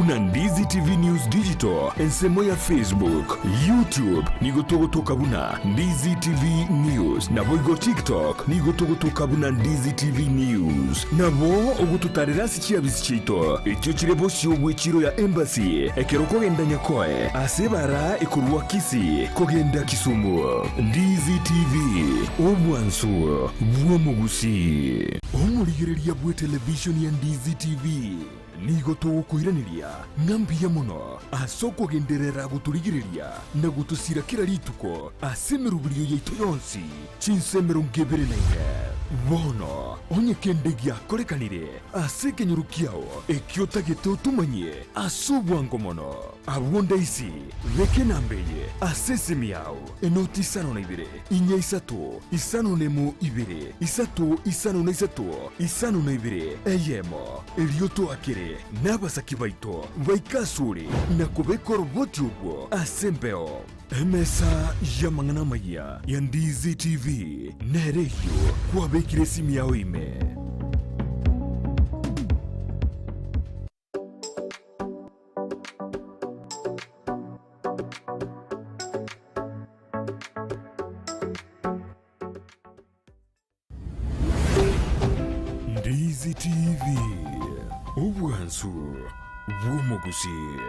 buna Ndizi TV News Digital ensemo ya Facebook, YouTube nigo togotoka buna Ndizi TV News naboigo TikTok nigo togotoka buna Ndizi TV News. Nabo ogototarera ase chiabisi chiaito echio chire bosio bw'echiro ya Embassy ekero okogenda Nyakoe ase ebara ekorwa Kisii kogenda Kisumu. Ndizi TV, obwansu bw'omogusii. Omorigereria bw'etelevishoni ya Ndizi TV nigo togokoiraneria ng'a mbuya mono ase okogenderera gotorigereria na gotosira kera rituko ase emeroberio yaito yonsi chinsa 24. Bono onye kende giakorekanire ase ekenyoro kiao ekio otagete otomanyie ase obwango mono, abwo ndaisi beka enamba eye ase esimi yao, enoti isano na ibere, inya isato, isano nemo ibere, isato isano na isato, isano na ibere, eyemo. Erio toakere nabasaki baito baike asore na kobeka oroboti orwo ase embeo. Emesa y'amang'ana amayia ya Ndizi TV nere eyio kwabekire esimi yao ime. Ndizi TV, obwansu bw'omogusii.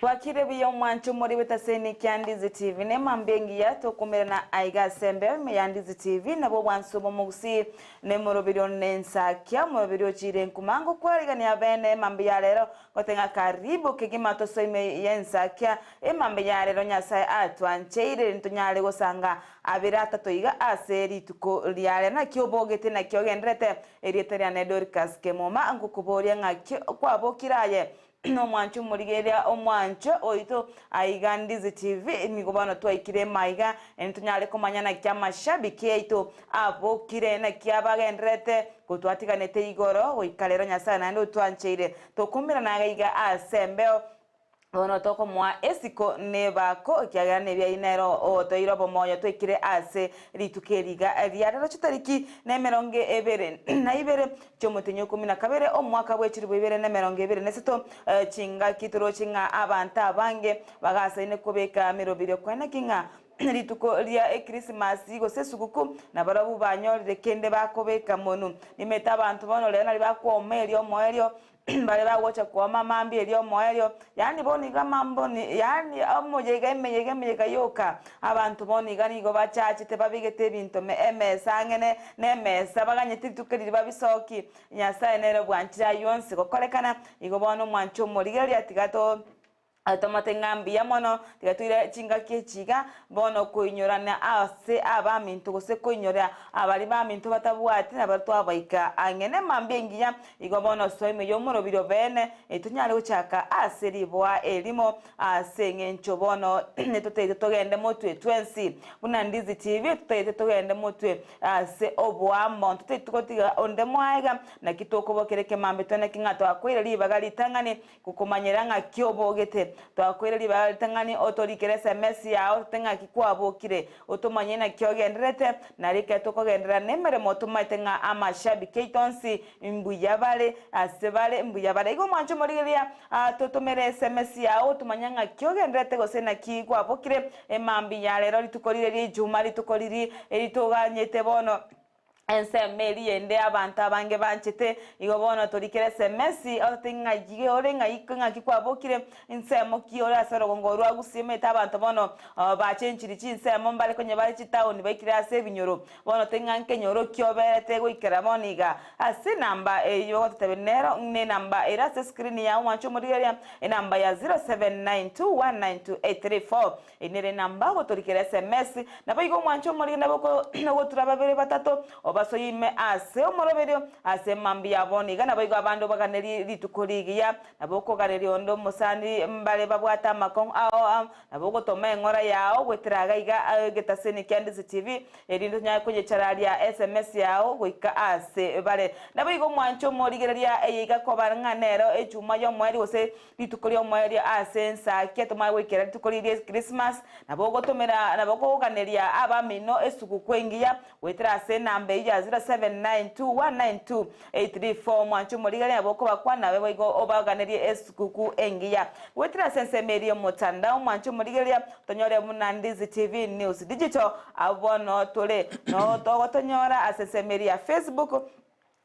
Bwakire buya omwancho omori bw'etaseni kia Ndizi TV nemambia engiya tokomerana aiga ase embeo ime ya Ndizi TV nabwo obwanso bw'omogusii nemoroberio nensakia omoroberi ochire nkuma ngokwarigania abene emambia ya rero Gote ng'a karibu kegima tosoe ime y'ensakia emambe ya rero Nyasae atwancheire ntonyare gosanga abere atato iga ase rituko ria rero. Naki obogete naki ogenderete? Erieta riane Dorcas Kemuma ngokoboria ng'aki kwabokire aye nomwancho omorigereria omwancho oito aiga Ndizi TV nigo bono twaikire emaiga ntonyare komanya naki amashabiki aito abokire naki abagenderete gotwatiganete igoro goika rero Nyasae naende otwancheire Tokomerana iga iga ase embeo, bono tokomoa esiko nebako, ekiagera nebiayi nere otoeire obomoyo twaikire ase rituko eri iga ria rero chitariki nemerongo ebere na ibere chi'omotenyi okomi na kabere omwaka bwe chilifu ibere na emerongo ebere na esato, chingaki toroche ng'a abanto abange bagasaine kobeka emeroberio koeneki ng'a Rituko ria Ekrisimasi gose Esuguku, nabarabwo banyorire kende bakobeka monwe. Nimete abanto bono rero naria bakwoma erio omoerio, baria bagocha kwoma mambia erio omoerio, yaani bono iga mambo ni yaani omoyega emeyega emeyega yoka. Abanto bono iga nigo bachachete babegete ebinto me emesa ang'e ne nemesa baganyete rituko riria babisoki. Nyasaye nere bwanchire ayio onsi gokorekana, igo bono omwanche omorigereria tiga to. Tomote ng'a mbuya mono, tiga toire chingaki echi iga, bono koinyorana ase abaminto gose koinyora abaria baminto batabwati nabaria twabaika ang'e nemambia engiya. Igo bono soa ime y'omorobiri obeene, tonyare gochaka ase riboa erimo, ase eng'encho bono netotaete togende motwe twensi buna Ndizi TV, totaete togende motwe ase oboamo, ntotaeti gotiga onde moaega, naki tokobokera ekemambia tweneki ng'a twakoire ribaga ritang'ani Gokomanyera ng'aki obogete, twakoire ribaga ritang'ani otorikere SMS yao tote ng'aki kwabokire, otomanye naki ogendererete, nario ekero tokogenderera nemeremo otomaete ng'a amashabiki aito onsi mbuya bare ase bare mbuya bare. Igo mwanche omorigereria totomere SMS yao otomanye ng'aki ogendererete gose naki kwabokire emambia ya rero rituko rire ria ijuma rituko riri eritoganyete bono. Ensemo eria ende abanto abange banchete, igo bono torikere SMS, ototebie ng'ai ore ng'ai ng'aki kwabokire, nsemo ki ore ase orogongo orwo rwa Gusii omanyete abanto bono bachenchiri chinsemo mbare konya bare chitaoni baikire ase ebinyoro, bono totebie ng'a nkenyoro ki oberete goikera bono iga. Ase enamba eyio ogototebia nero nenamba ere ase escreen yao mwanche omorigereria, enamba ya 0792192834. Eye nere enamba ogotorikera SMS. Naboigo omwanche omorige nabo ogotura babere batato, obabe. Tobasoyie ime ase omoroberio ase emambia ya bono iga, naboigo abande obaganerie rituko rigiya, nabo okoganeria onde omosani mbare babwate amakong'u ao ao, nabo ogotoma eng'ora yao goetera iga iga egetaseni kia Ndizi TV, erinde tonyare koyechararia sms yao goika ase bare. Naboigo omwanche omorigereria eye iga koba ng'a nero echuma y'omoerio gose Rituko ri'omoerio ase ensakia tomanye goikera rituko riria Christmas, nabo ogotomera nabo okoganeria abamino esuguku engiya goetera ase enamba eyio ya 0792192834 omwanche omorigani nabo okobakwana nabe boigo obaganerie esuguku engiya goetera ase ensemo eria y'omotandao omwanche omorigereria tonyore buna Ndizi TV News Digital abwo bono tore no togotonyora ase ensemo eria ya Facebook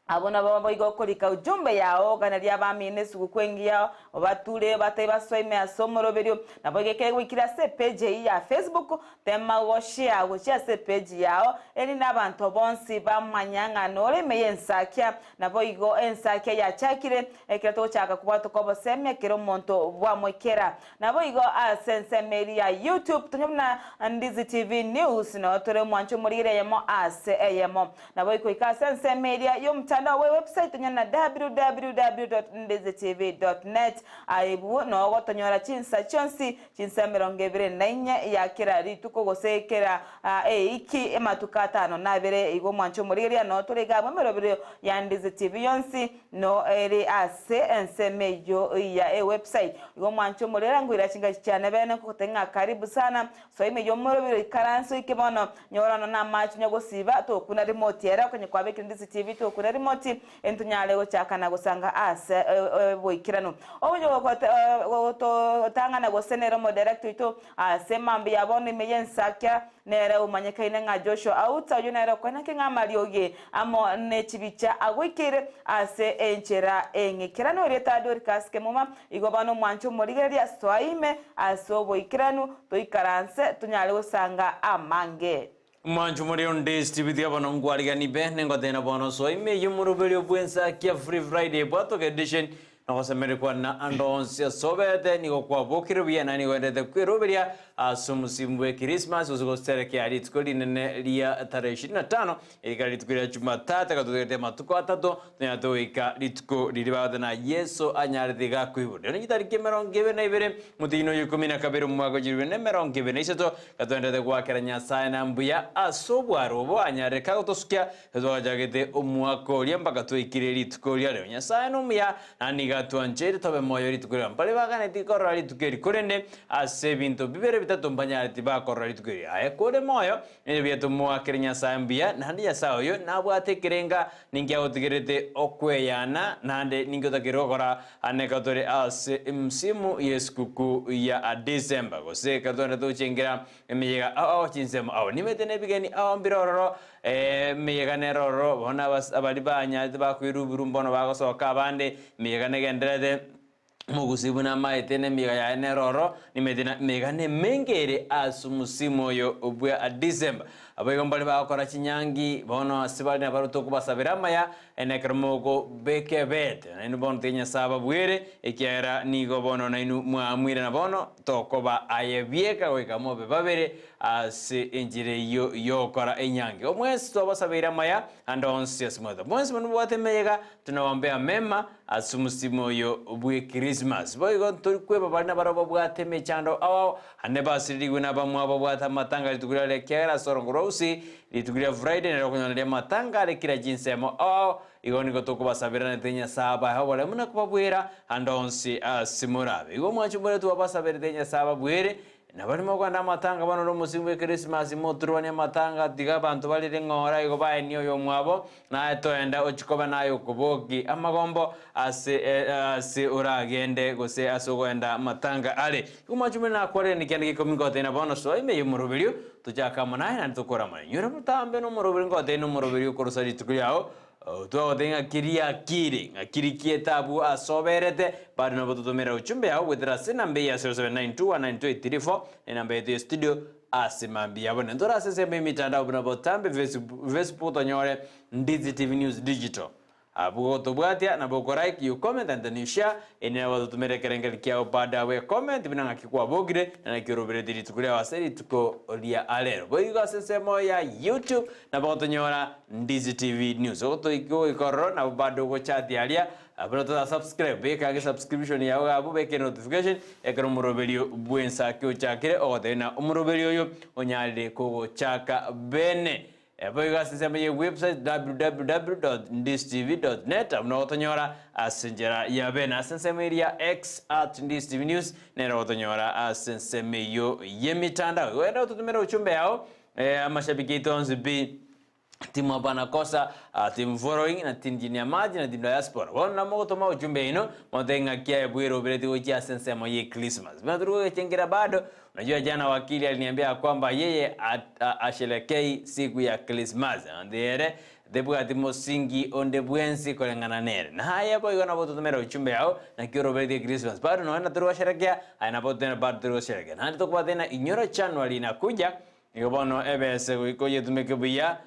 Abwo nabo boigo okorika ujumbe yao, oganerie abamino esuguku engiya, obature obatebie basoe ime ase omoroberio. Naboigo ekere goikire ase epage eyio ya Facebook, tema goshare gochia ase epage yao, erinde abanto bonsi bamanya ng'a nore ime y'ensakia. Naboigo ensakia yachakire, ekero togochaka kobwatoka obosemia kera omonto bwamoikera. Naboigo ase ensemo eria ya YouTube, tonya buna Ndizi TV News, noo tore omwancho omorigeri eyemo ase eyemo. Naboigo goika ase ensemo eria y'omotandao bwe website tonya na www.ndizitv.net. Aye noo ogotonyora chinsa chionsi, chinsa emerongo ebere na inye ya kera rituko gose kera eiki amatuko atano na abere. Igo omwancho omorigereria noo tore iga abwo emeroberio ya Ndizi TV yonsi noo ere ase ensemo eyio ya ewebsite. Igo omwancho omorigereria ngoira chingaki chiane bene nkogotebia ng'a karibu sana. Soa ime y'omorobiro ikaranse oike bono, nyora ono namache onye gosiba, tokuna rimoti ere, okonye kwabekire Ndizi TV tokuna rimoti, entonyare gochaka na gosanga ase oboikeranu. Omonye gotang'ana gose nere omodirector oito ase mambia ya bono ime y'ensakia, nere omanyekaine ng'a Joshua Auta, oyio nere okoenanke ng'a amariogi amo ne chibicha agoikeire ase enchera eng'ikeranu. Erieta Dorcas Kemuma, igo bono omwanche omorigereria, soa ime ase oboikeranu, Toikaranse tonyare gosanga amange. Mwancho more onde Steve bono nkwarigani be nengotena bono soa ime y'omoroberio bw'ensakia Free Friday bwatoka edition nogosemerekwa na ando onsi ase obete nigo kwabokire buya na nigo endete kweroberia ase omosimu bwe Christmas gose goserekea rituko rinene ria tarehe ishirini na tano erikare rituko ria Jumatatu ekatotugete amatuko atato tonyarete goika rituko riria bagoteba Yeso anyarete iga koiborwa. Rero chitariki emerongo ebere na ibere Motienyi oyo ikomi na kabere omwaka o chilifu bibere na emerongo ebere na isato, gatoenderete goakera Nyasae na mbuya ase obwaro obo anyarire kagotosukia, twagachagete omwaka oria mpaka twaikire rituko ria rero. Nyasae nomuya, na nigo atwancheire tobe moyo rituko riria. Mbare baganetie korora rituko eri, korende ase ebinto bibere bitato mbanyareti bakorora rituko eri. Aye kore moyo, nere buya tomoakere Nyasae mbuya, naende Nyasae oyo nabwate ekerenga, ninki agotigerete okweyana, naende ninki otakeire gokora Ane ekero tore ase emsimu y'esikuku ya December, gose ekero togenda tochengera emeyega ao ao chinsemo ao, nimete nebigeni ao mbire ororo, emeyega nere ororo, bono abas abaria banyarete bakoirwa ebiru mbono bagosoka abande, emeyega negendererete, omogusii buna amaete na emeyega yaye nere ororo, nimete na emeyega nemenge ere ase omosimu oyo bwa December. Abaigo mbare bagokora chinyangi, bono ase bare nabarabwo tokobasabera amaya, Na ekero mogobeka ebete, nainwe bono tiga Nyasae ababwere, ekiagera nigo bono nainwe mwaamuire na bono tokoba aye bieka goika mobe babere ase enchera eyio y'ogokora enyangi. Omwensi twabasabeire amaya ande onsi ase mwaito. Mwensi buna mobwate emeyega, tinabambe amema ase omosimo oyo bw'Ekrismasi. Boigo ntori kweba baria nabarabwo babwate emechando ao ao, ande basirerigwe nabamwabo babwate amatanga rituko riaria ekiagera ase orongo rwa Gusii Rituko ria Friday nero okonyora ri'amatanga are kera chinsemo ao, igo nigo tokobasaberanete Nyasae abae oboremu na kobabwera ande onsi ase morabe. Igo omwancho more twabasaberete Nyasae ababwere, na baria mogokanda amatanga bono ore omosimo bw'Ekrisimasi moturubanie amatanga tiga abanto barire ng'ora igo baenie oyomwabo, naye toenda ochie koba naye okoboki amagombo ase ase oragende gose ase ogoenda amatanga are. Igo omwancho more nakwarire kende gekomi ngotebia bono soa ime y'omoroberio Tochake amo naye naende tokore amo naye. Inyora botambe nomoroberi ngotebie nomoroberi okorosa rituko riao, twagotebia ng'aki riakire, ng'aki rikiete abwo ase oberete, bado nabo totomera uchumbe yao goetera ase enamba eye ya 0792192834, enamba yaito ya studio ase mambia yabo. Naende tore ase ensemo y'emitandao buna botambe Facebook, Facebook tonyore Ndizi TV News Digital. Abwo gotobwatia nabo oko like, you comment and then you share, ere nabo totumere ekerengerio kiao baada bwe comment buna ng'aki kwabokire na naki orobereti rituko riao ase rituko ria arero. Boigo ase ensemo ya YouTube nabo gotonyora Ndizi TV News. Ogotoika goika ororo nabo bado ogochati aria buna tosa subscribe beka age subscription yao iga abwo beka enotification ekero omoroberio bw'ensake ochakire ogotebia na omoroberio oyo onyarire kogochaka bene. Boigo ase ensemo ye website www.ndiztv.net abwo nogotonyora ase enchera ya bene. Ase ensemo eria ya X at ndiztvnews nere ogotonyora ase ensemo eyio y'emitandao. Igo genda ototomere ochumbe yao amashabiki aito onsi pi timu hapana kosa, team following na team chini ya maji na team diaspora. Bono nabo mogotoma ochumbe yaino motebe ng'aki aye bwerobereti gochia ase ensemo ye Christmas. Buna tori gogechengera bado Unajua jana wakili aliniambia ya kwamba yeye asherekei siku ya Krismasi, naende ere tebwati mosingi onde bwensi koreng'ana nere. Na aye boigo nabo ototomere ochumbe yao, naki oroberetie Krismasi. Bado nonya na tori gosherekea, aye nabo ototeme bado tori gosherekea. Naende tokobwate ng'a inyora January inakuja, Nigo bono ebese goika oyetumeke buya,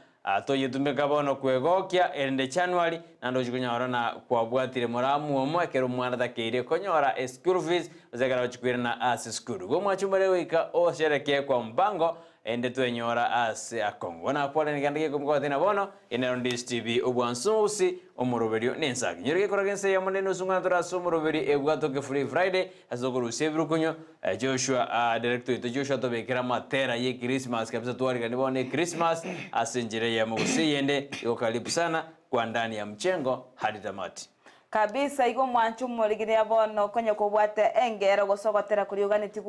toyetumeka bono kwegokia, erinde January naende ochie konyora na kwabwatire moramu omo ekero omwana atakeire konyora eschool fees gose ekero agochia koirana ase esukuru. Igo omwachumba goika osherekee kwa mpango erinde twenyora ase akong'u. Bono nakwarire kende gekomi kogotebi na bono, eye nero Ndizi TV, obwansu obosi, omoroberio na ensaki. Inyora gekora gense eyemo na enusu ng'a tore ase omoroberi ebwatoke Free Friday, Ase okorusia ebirukunyo, Joshua, director oito Joshua atobekere amatera ye Christmas kabisa twariganie bono ne Christmas ase enchera eyemo gose eyende, igo karibu sana kwa ndani ya mchengo hadi tamati. Kabisa igo mwanche omorigereria bono konya kobwate engero gose ogotera koria oganetie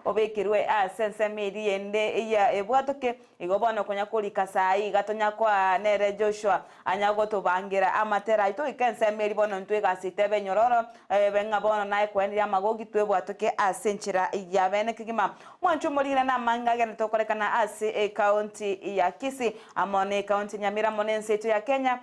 obekerwe ase ensemo eria ende ya ebwatoke igo bono konya korika saii iga tonya koa nere Joshua anya gotobangera amatera ayio toike ensemo eria bono intwe egasi yaito ebe enyororo Ebe ng'a bono naye kweneria amagogi twebwatoke ase enchera ya bene kegima. Mwanche omorigina namang'ina agenderete gokorekana ase ecounty ya Kisii amo ne ecounty ya Nyamira amo nense yaito ya Kenya.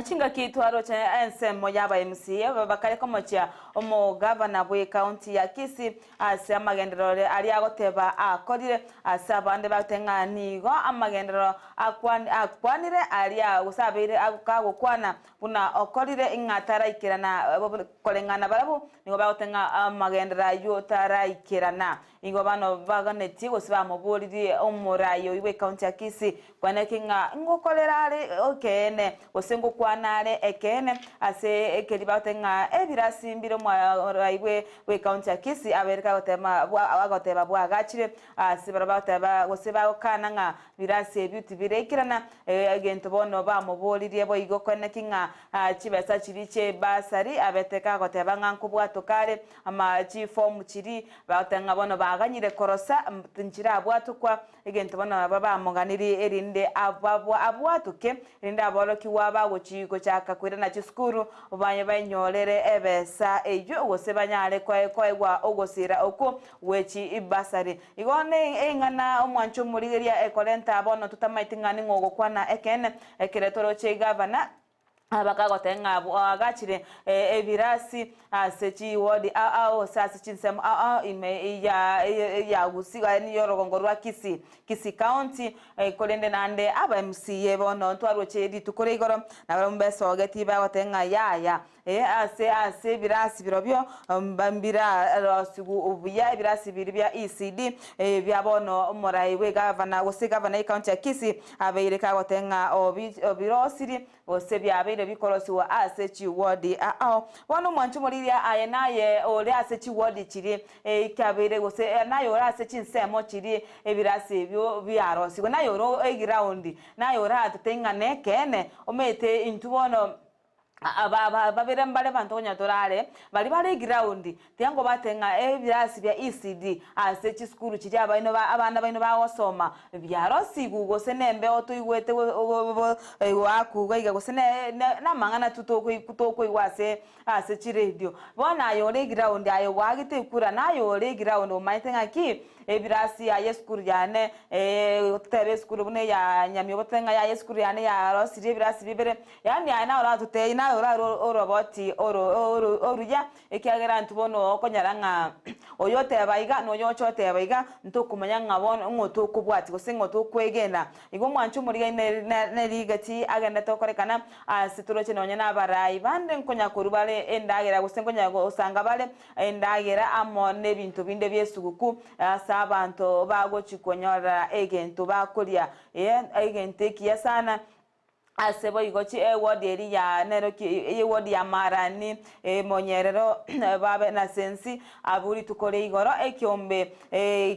Chingaki twaroche ensemo y'aba MCA bakare komochia omogavana bwe county ya Kisii ase amagenderero aria agoteba akorire ase abande bagoteba ng'a nigo amagenderero akwanire aria gose abeire kagokwana Buna okorire ng'a taraikerana koreng'ana barabwo, nigo bagoteba ng'a amagenderero ayio taraikerana. Nigo abana baganetie gose bamoboririe omorai oyio bw'ecounty ya Kisii kwaneki ng'a ngokorera are ekeene gose ngokwana are ekeene ase ekeri bagoteba ng'a ebirasi mbire omorai bw'ecounty ya Kisii abereke agotema agoteba bwagachire ase barabwo bagoteba gose bagokana ng'a birasi ebio tibiraikerana. Egento bono bamoboririe boigo koeneki ng'a chibesa chiria chi'ebasari abete kagoteba ng'a nkobwatoka are ama chifomu chiria, bagoteba ng'a bono baganyire korosa nchirabwatokwa, egento bono nabo bamoganirie erinde abwatoke, erinde aborokigwa bagochi gochaka koirana chisukuru baye bainyorere ebesa eyio gose banyare koegwa ogosira okwo gwe chibasari. Igo neing'ana omwancho omorigeria ekorenta bono totamaeti ng'a ning'o ogokwana ekeene, ekero toroche egavana bakagoteba ng'a oagachire ebirasi ase chiwodi ao ao gose ase chinsemo ao ao ime ya Gusii yaani y'orogongo rwa Kisii, Kisii County, korende naende aba MCA bono ntwaroche rituko ria igoro nabarabwo mbesogeti bagoteba ng'a yaya Ee, ase ase ebirasi birobio mbirarosigwe buya ebirasi biria bia ECD bia bono omorai bw'egavana gose egavana y'ecounty ya Kisii abeire kagoteba ng'a obirosirie gose biabeire bikorosigwa ase chiwodi ao. Bono omwancho omoriria aye naye ore ase chiwodi chiria ekiabeire gose naye ore ase chinsemo chiria ebirasi ebio biarosigwe naye ore eground naye oratete ng'a nekeene omanyete intwe bono Babere mbare abanto konya torare, baria bare eground, tiga nkobate ng'a ebirasi bia ECD ase chisukuru chiria abaino ba abana baino bagosoma biarosigwe gose nembeo toigwete goakugwa iga gose ne namang'ana tu tokoigwa ase ase chiredio. Bono aye ore eground aye goagete ekura naye ore eground omanyete ng'aki. Ebirasi yaye esukuru yane, totebe esukuru buna eya Nyamiobo totebe ng'a yaye esukuru yane yarosirie ebirasi bibere, yaani aye naye oratotebie naye orarwe oroboti oro oro oruya, ekiagera intwe bono okonyora ng'a oyo oteba iga na oyo ocha oteba iga, ntokomanya ng'a bono ng'o tokobwatia gose ng'o tokwegena. Igo omwancho omorigia ne ne nerigeti agenderete gokorekana ase toroche nonye na abarai bande nkonya korwa bare endagera gose nkonya gosanga bare endagera amo nebinto binde bi'esuguku, ase abanto bagochia konyora egento bakoria, ee, egento ekiya sana. Ase boigo chiewodi eria ya nero ki ewodi ya Marani, emonyerero babe na sensi abwo rituko ria igoro, ekiombe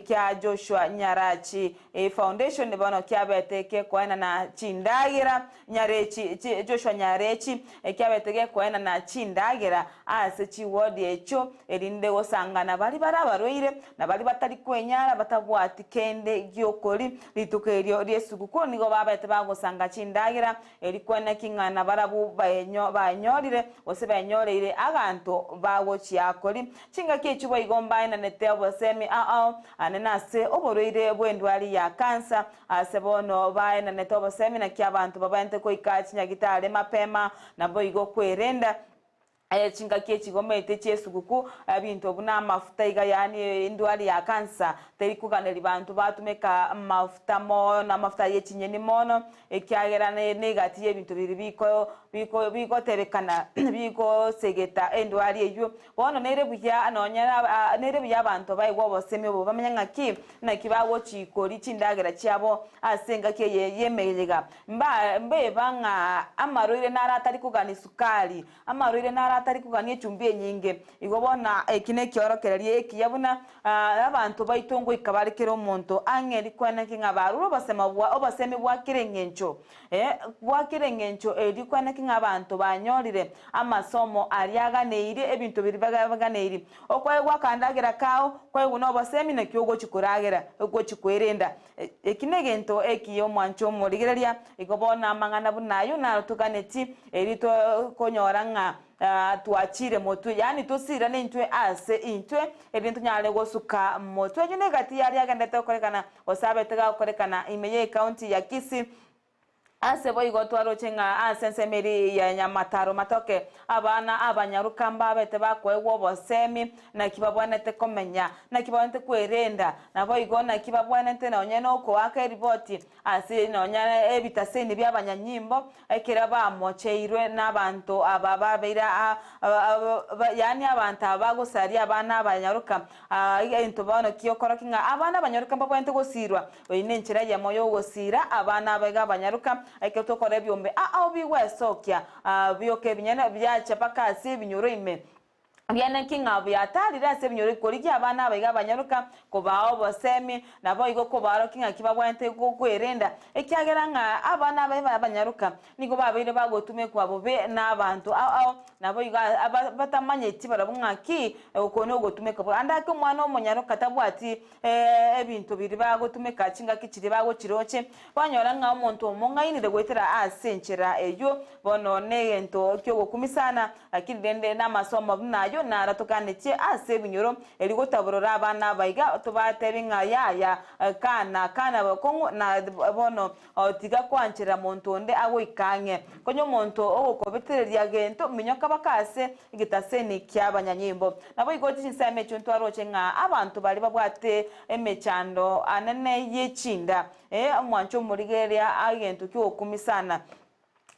kia Joshua Nyarachi Foundation bono kiabete gekoenana chindagera Nyarechi, Joshua Nyarechi, ekiabete gekoenana chindagera ase chiwodi echio, erinde gosangana baria bare abarwaire, na baria batari kwenyara batabwati kende gi'okoria. Rituko erio ri'esuguku nigo babete bagosanga chindagera, eri kweneki ng'a nabarabwo baenyorire, gose benyoreire aganto bagochia koria. Chingaki echio boigo mbaenanete obosemi ao ao, ane nase oborwaire bw'endwari ya kansa, Ase bono baenanete obosemi naki abanto babaente goika chinyagitari mapema, naboigo kwerenda chingaki echigomete chi'esuguku, ebinto buna amafuta iga yaani endwari ya kansa teri koganeria banto batumeka amafuta mono amafuta ye chinyeni mono ekiagera negati y'ebinto biria biko biko bigotebekana bigosegeta endwari eywo. Bono nere buya nonya nere buya abanto baigwe obosemi obo bamenye ng'aki naki bagochikoria chindagera chiabo ase engaki eye y'emeyega. Mba mbeba ng'a amarwaire naro atari kogania sukari, amarwaire naro atari kogania echumbi enyinge. Igo bono eki nekiorokererio ekiya buna abanto baito ngoika bare kera omonto ang'e rikwanaki ng'a barure obosemo bwa obosemi bwa kera eng'encho. Bwa kera eng'encho erio kwanaki ng'a abanto banyorire amasomo aria aganeirie ebinto biria baganeirie. Okoegwa akandagera kao, kwaigwa nobosemi naki ogochia koragera, ogochia kwerenda. Eki negento ekiya omwanche omorigereria, igo bono amang'ana buna ayio naro toganeti, erio tokonyora ng'a twachire motwe, yaani tosirane intwe ase intwe, erinde tonyare gosuka motwe. Eyio negati yaria agenderete gokorekana gose abete gakorekana ime ye ecounty ya Kisii. Ase boigo twaroche ng'a ase ensemo eria ya Nyamataro Matoke, abana abanyaruka mbabete bakoegwa obosemi naki babwenerete komenya, naki babwenerete kwerenda, naboigo naki babwenerete nonye nokoaka eriboti ase nonya ebitaseni bi'abanyanyimbo ekero bamocheirwe nabanto aba babeire yaani abanto aba bagosaria abana abanyaruka. Egento bono ki'okorokia ng'a abana abanyaruka mbabwenerete gosiirwa. Eyio nenchera eyemo y'ogosiira abana abaiga abanyaruka, ekero tokora ebiombe ao bigwesokia bioka ebinyene biacha mpaka ase ebinyoro ime. Biane ki ng'a biatarire ase ebinyoro korigia abana abaiga abanyaruka, kobaa obosemi, naboigo kobarokia ng'aki babwenerete kwerenda, ekiagera ng'a abana abaye abanyaruka nigo babeire bagotumekwa bobe nabanto ao ao, naboigo batamanyeti barabwo ng'aki oko nogotumeka bobe. Ande ake omwana omonyaroka tabwati ebinto biria bagotumeka chingaki chiria bagochiroche, banyora ng'a omonto omong'ainire goetera ase enchera eyio, bono negento kiogokumia sana, Lakini rende namasomo buna ayio naratokanetie ase ebinyoro, erio gotaborora abana aba iga tobatebi ng'a yaya, kana, kana bokong'u, na bono tiga koancherera monto onde agoika ang'e. Konya omonto ogokobetereria gento, minyoka baka ase egetaseni ki'abanyanyimbo. Naboigo chinsemo echio ntwaroche ng'a abanto baria babwate emechando anene ye chinda, ee, omwancho omorigereria egento ki'ogokumia sana.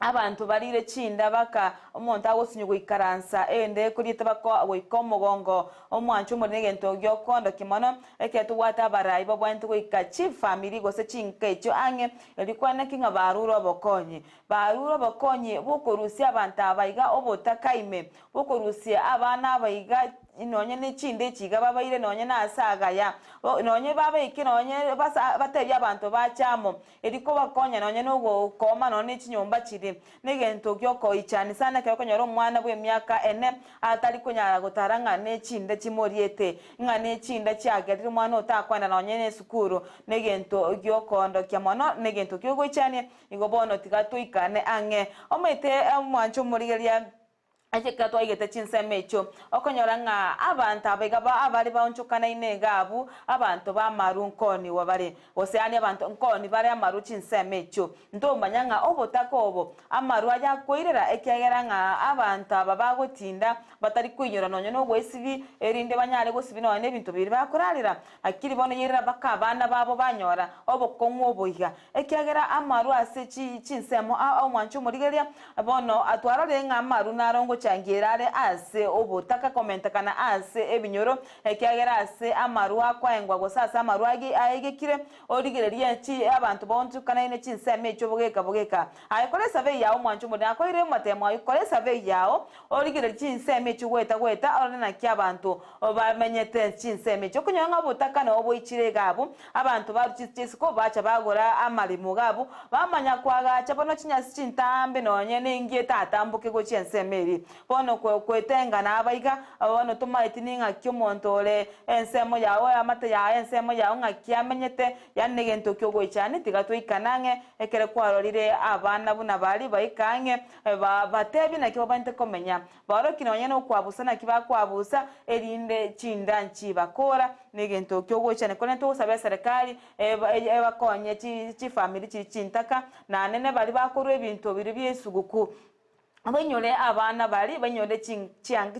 Abanto barire chinda baka omonto agosinywa goikaransa ende koriete baka goika omogongo omwancho omori negento giokondokia mono ekero tobwate abarai babwenerete goika chifamiri gose chinka echio ang'e erio kwanaki ng'a barure obokonyi barure obokonyi bokorusia abanto aba iga obotaka ime bokorusia abana aba iga Nonye ne chinde echi iga babaire nonye nase agaya, nonye babaike nonye basa batebie abanto bache amo, erio kobakonya nonye nogokooma nonye ne chinyomba chiria. Negento giokoichani sana ekero okonyora omwana bw'emiaka ene atari konyara gotara ng'a ne chinde chimoriete, ng'a ne chinda chiagerire omwana otakoenda nonye ne esukuru. Negento giokoondokia mono, negento kiogoichania, igo bono tiga toikane ang'e. Omanyete omwancho omorigereria. Ase ekero twaigete chinsemo echio, okonyora ng'a abanto aba iga abare baonchokanaine iga abwo, abanto b'amaru nkoonigwa bare, gose yaani abanto nkooni bare amaru chinsemo echio. Ntomanya ng'a obotaka obo, amaru aya akoirera, ekiagera ng'a abanto aba bagotinda batari koinyora nonya nogwesibi, erinde banyare gosibi nonya nebinto biria bakorarera. Lakini bono yairera mpaka abana babo banyora obokong'u obo iga. Ekiagera amarwa ase chinsemo a omwancho omorigereria, bono twarorire ng'a amarwa naro ngochangiera are ase obotaka komentekana ase ebinyoro, ekiagera ase amarwa akoengwa gose ase amarwa aegekire, origererie abanto baonchokanaine chinsemo echio bogeka bogeka. Aye kora esabei yao omwancho omorigereria, nakoeire amatemo ayio, kora esabei yao, origererie chinsemo echio goeta goeta, orore naki abanto bamenyete chinsemo echio. Okonyora ng'a obotaka nabo boichire iga abwo, Abanto ba Chisiko bacha bagora amaremo gabo, bamanya koagacha bono chinyasi chintambe nonye nengi etatamboke gochia ensemo eria. Bono kwetenga naba iga, bono tomaeti ning'aki omonto ore ensemo yao eamate yao ensemo yao ng'aki amenyete, yaani negento kiogoichani tiga toikane ang'e ekere kwarorire abana buna baria baika ang'e batebie naki babwenerete komenya. Baorokie nonya nokwabusa naki bakwabusa, erinde chinda nchibakora, negento kiogoichania. Korende togosabe eserekari ebakonye chifamiri chiria chintaka, naende baria bakorwa ebinto biria bie esuguku, bainyore abana baria, bainyore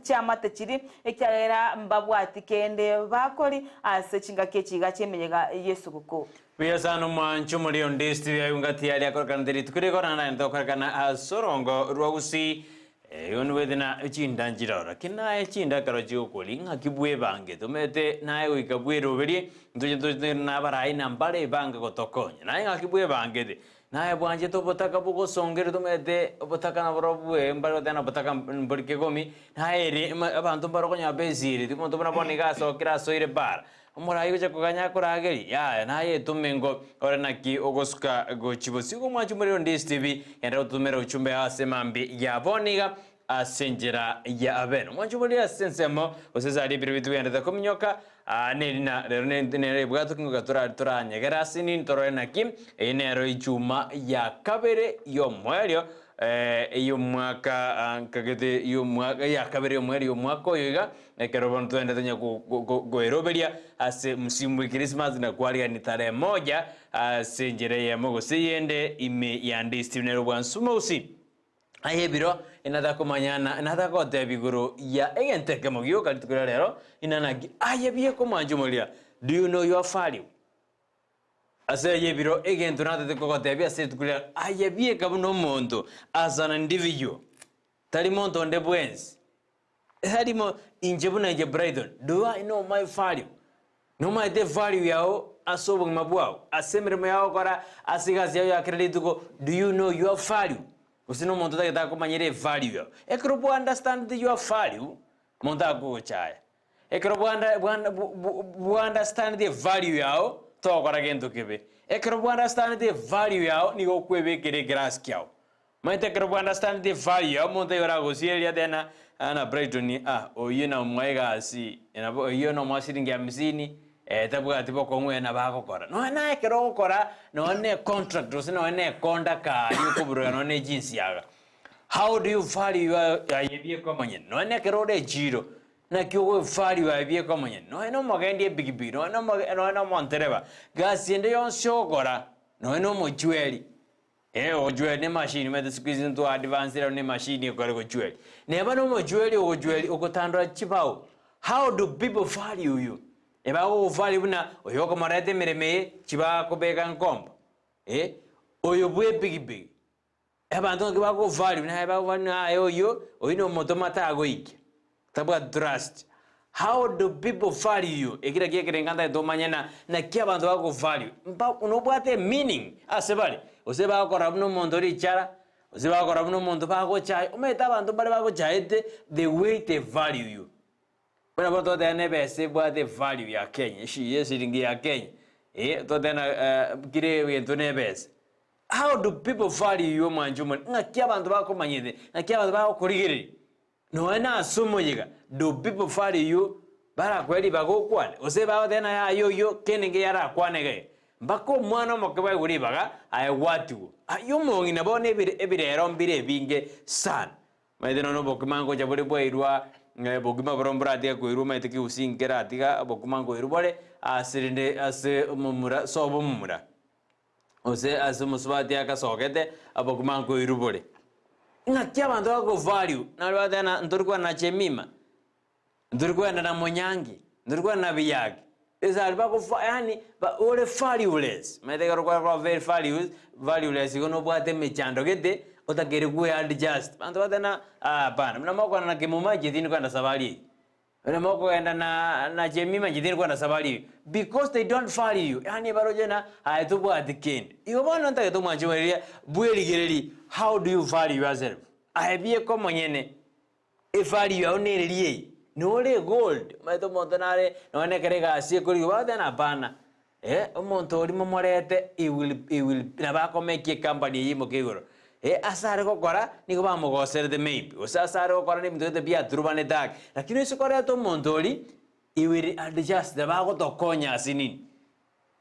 chiamate chiria, ekiagera mbabwati kende bakori ase chingaki echi iga chi'emeyega y'esuguku. Buya sana omwancho omori onde Steve aye ngati aria akorekanete rituko rigo naende naende tokorekana ase orongo rwa gusii Erio nobwete na chinda nchiroro, lakini naye chinda ekero chigokoria ng'aki bwebange, tomanyete naye goika bweroberie, ntoche ntoche nabarai na mbare ebange gotokonya, naye ng'aki bwebangete, naye bwanchete obotaka bogosongeria tomanyete obotaka naborobwo bwe mbare goteba na obotaka mbori kegomi, naye ere abanto mbare okonyora besireti, omonto buna bono iga asokire asoire bara, Omoraai gocha koganya akoragerie, yaya, naye etome ngo ore naki ogosuka gochia bosio bw'omwancho omorero onde Steve, genda gototomera ochumbe ase mambia ya bono iga ase enchera ya abene. Omwancho omorero ase ensemo gose ase aria ebiro bitu bigenderete kominyoka, aa nerina rero nere ebwato kingoka tora toranyegere ase nini torore naki, eye nero echuma ya kabere y'omoerio ey'omwaka nkagete y'omwaka ya kabere y'omoerio y'omwaka oyo iga, Ekero bono togende tonya koeroberia ase msimu bwe Christmas na kwarigania tarehe moja ase enchera eyemo gose eyende ime ya Ndisi nere obwansu mosi. Aye ebiro inatakomanyana inatagotebia igoro ya egento ekemo gioka rituko ria rero ina naki aye bieka omwancho moria do you know your value? Ase ayio ebiro egento natete kogotebia ase rituko ria aye bieka buna omonto as an individual tari monto onde bwensi Tari mo inche buna inche Brighton, do I know my value? Nomaete evalue yao ase obogima bwao, ase emeremo yao ogokora, ase egasi yao ya kera rituko, do you know your value? Gose na omonto otagete akomanyere evalue yao. Ekero bwa understand your value, monto akogochaya. Ekero bwa bwa bwa understand evalue yao, togokora gento kebe. Ekero bwa understand evalue yao, nigo okwebekera ekerasi kiao. Omanyete ekero bwa understand the value ya omonto aye oragosieria then na Brighton ah oyio namoa egasi nabo oyio nomoa shilingi hamsini tabwati bokong'u ere nabo agokora. Nonya naye ekero ogokora nonya ne contract gose nonya ne econduct aria okoburuga nonya ne chinsiaga, how do you value your aye bieka omonyene? Nonya na ekero ore echiro, naki ogo value aye bieka omonyene? Nonya na omogendi epikipiki, nonya na omoge nonya na omontereba, gasi ende yonsi ogokora, nonya na omochweri. Ee, ogochweria nemashini, omanyete siku hizi ntwa advanced rero nemashini ekore gochweria. Neba nomochweri ogochweria ogotandora chibao, how do people value you? Ebagogo value buna oyo okomoreta emeremo eye chibao akobeka nkombo, eh, oyo bwa epikipiki, abanto ng'aki bago value naye bago value naye oyio, oyio na omonto omanyete agoikia. Tabwati trust. How do people value you? Eki nakio ekerengo ntagete omanye na naki abanto bago value. Mba nobwate emeaning ase bare, gose bagokora buna omonto richara, gose bagokora buna omonto bagochaya, omanyete abanto mbare bagochaete the way they value you. Buna bono togoteba na ebesa ebwate evalue ya Kenya, eshi esiringi ya Kenya, eh, togoteba na kera egento na ebesa. How do people value you omwancha omone? Ng'aki abanto bakomanyete, ng'aki abanto bagokorigereria. Nonya nase omoyega, do people value you barakoe ribaga okwane, gose bagoteba naye aye oyio kende nkeiyo arakwane iga iga. Mpaka omwana omoke baigwe ribaga aye gwatigwa. Ayio omong'ina bono ebire ebirero mbire ebinge sana. Omanyete nonya obokima ngocha bore bwairwa, bokima boria mboratiga koirwa omanyete kegusii nkeratiga obokima nkoirwa bore, ase rende ase omomura sobo omomura, gose ase omosubati agasogete, obokima nkoirwa bore. Ng'aki abanto bago value, nari bagoteba ng'a ntori kwana na Jemima, Ntori kogenda na monyangi, ntori kogenda na biyagi. Ase aria bagofa yaani ba ore valueless, omanyete ekero kwaba very values valueless igo nobwate emechando gete, otakeire kwe adjust. Abanto bagoteba ng'a aa hapana, buna mokogenda na kemuma inche tindi kogenda safari eyio, buna mokogenda na na Jemima inche tindi kogenda safari eyio, because they don't value you, yaani baroche ng'a aye tobwati kende. Igo bono ntagete omwanchi riria bwerigereria how do you value yourself, aye bieka omonyene. Evalue yao nereri eye, nore egold, omanyete omonto nare nonye na ekero egasi ekorigwa bagoteba ng'a hapana, eh, omonto oria momorete he will he will nabo akomekia ecompany eye imoke igoro. Eh, ase are gokora nigo bamogoserete maybe, gose ase are gokora na ebinto gete biaturubanete ake, lakini oise koreta omonto oria, he will adjust nabo agotokonya ase nini.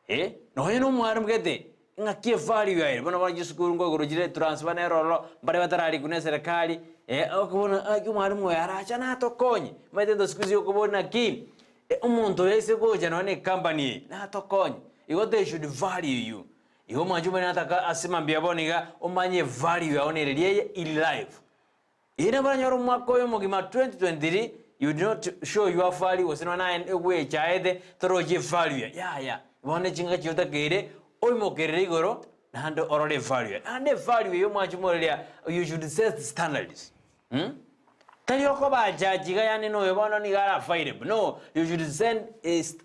Eh, nonya nomwarimu gete, ng'aki evalue yaye, bono bono chisukuru nkoigoro chire transfer nere ororo, mbare batararikwa na eserekari, eh, okobona ng'aki omwarimu oyo arache natokonye, omanyete into siku hizi okobori naki, omonto oyo aise gocha nonya na ecompany eye, natokonye. Igo they should value you. Igo omwanchi omonyene nataka ase mambia bono iga, omanye evalue yao nereri eye in life. Ere nabo aranyore omwaka oyo omogima 2023 you did not show your value gose nonya naye ogwechaete torochi evalue yaye yaya bono echingaki chiria otakeire oimokerere igoro naende orore evalue yaye naende evalue eye omwanchi moreria you should set standards mh tari okoba judge iga yaani noyo bono nigo ara available no you should send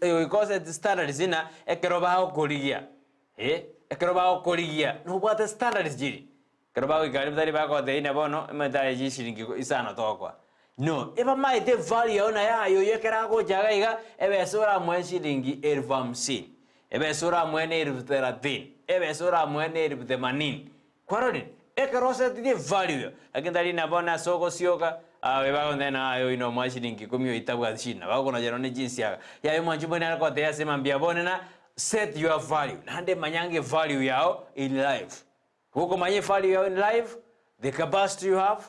goika osete standards ng'a ekero bagokorigia eh ekero bagokorigia nobwate standards chiria. Ekero bagoika aria tari bagotebia ng'a bono emetari chishiringi isano togokoa. No, ebamaete evalue yao naye aye oyio ekero agocha iga iga, ebesa oramoe shilingi elfu hamsini, ebesa oramoe ne elfu thelathini, ebesa oramoe ne elfu themanini. Kwarorire? Ekero osetirie evalue yao, lakini tari ng'a bono ase ogosioka, aye bagontebia ng'a aye oyio nomoe shilingi ikomi oyio tabwati shida, bagokonacha nonye ne chinsiaga. Yaya omwanchi mbwene nare kogotebia ase mambia bono ng'a set your value, naende manya ng'a evalue yao in life. Gokomanya evalue yao in life, the capacity you have,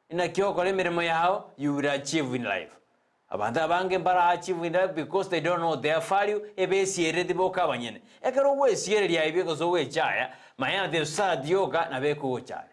inaki ogokora emeremo yao, you will achieve in life. Abanto abange mbara achieve in life because they don't know their value, ebesierereti boka abanyene. Ekero ogwesiereria aye gose ogwechaya, manya ati esosayati yoka nabo ekogochaya.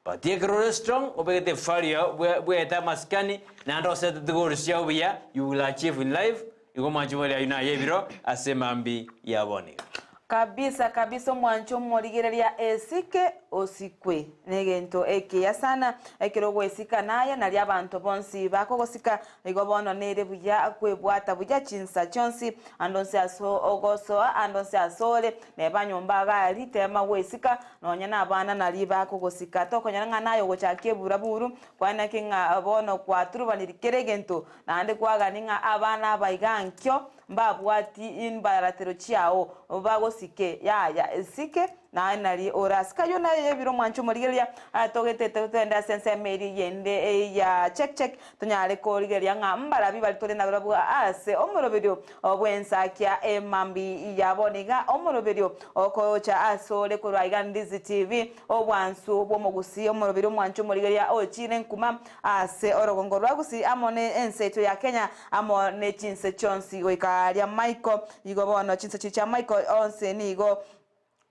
But ekero ore strong, obegete evalue yao, bwe bwete amasikani, naende osetete goals chiao buya, you will achieve in life, igo mwanche more ayio naye ebiro ase emambi ya bono iga. Kabisa kabisa omwanche omorigereria esike osikwe negento ekiya sana ekero ogwesika naye nario abanto bonsi bakogosika igo bono nere buya kwebwata buya chinsa chionsi ande onsi ase ogosoa ande onsi asore neba nyomba iga ritema gwesika nonya na abana nario bakogosika tokonyora ng'a naye ogochakia eburaburu kwanaki ng'a bono kwaturubaniri kera egento naende kwagani ng'a abana aba iga nkio Mbabwati imbaratero chiao, bagosike, yaya, esike, naye nari orasike. Ayio naye ebiro mwanche omorigereria, togetete togende ase ensemo eria eyende ya check check, tonyare korigereria ng'a mbarabi baria tore nabarabwo ase omoroberio bw'ensakia emambi ya bono iga, omoroberio okocha asore korwa iga Ndizi TV, obwansu bw'omogusii, omoroberio omwanche omorigereria ochire nkuma ase orogongo rwa Gusii amo ne ense yaito ya Kenya, amo ne chinse chionsi goika aaria Michael. Igo bono chinse chiria chia Michael onsi nigo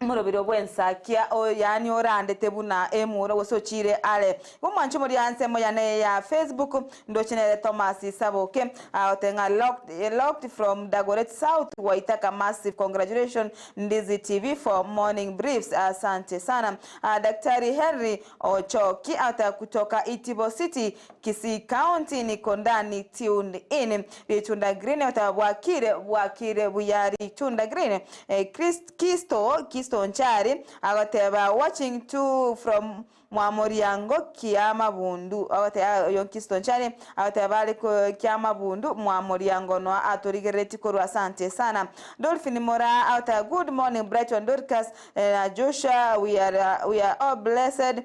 omorobiri bw'ensakia o yaani orandete buna emura gose ochiire are. Igo mwanche moria ensemo yane ya Facebook ndoche nere Thomas Saboke agote ng'a locked, locked from Dagoretti South Waithaka massive congratulations Ndizi TV for morning briefs asante sana. Daktari Henry Ochoki ata kutoka Itibo City Kisii County niko ndani tuned in Ritunda Green otaba bwakire bwakire buya Ritunda Green eh, Chris, Kisto Kisto Nchari agoteba watching to from Mwamoriango Kiamabundu agoteba oyo Kisto Nchari agoteba are ko Kiamabundu Mwamoriango noa atorigerereti korwa asante sana Dolphin Moraa agoteba good morning Brighton Dorcas eh, na Joshua we are, we are all blessed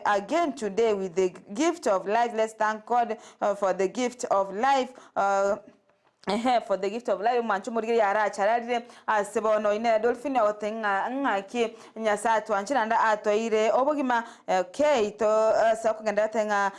Again today with the gift of life let's thank God for the gift of life. Ehe, for the gift of life, omwancho omorigeri arachararire ase bono ine Dolphine ogote ng'a ng'aki Nyasae atwanchire naende atoeire obogima okay to ase okogenderera te ng'a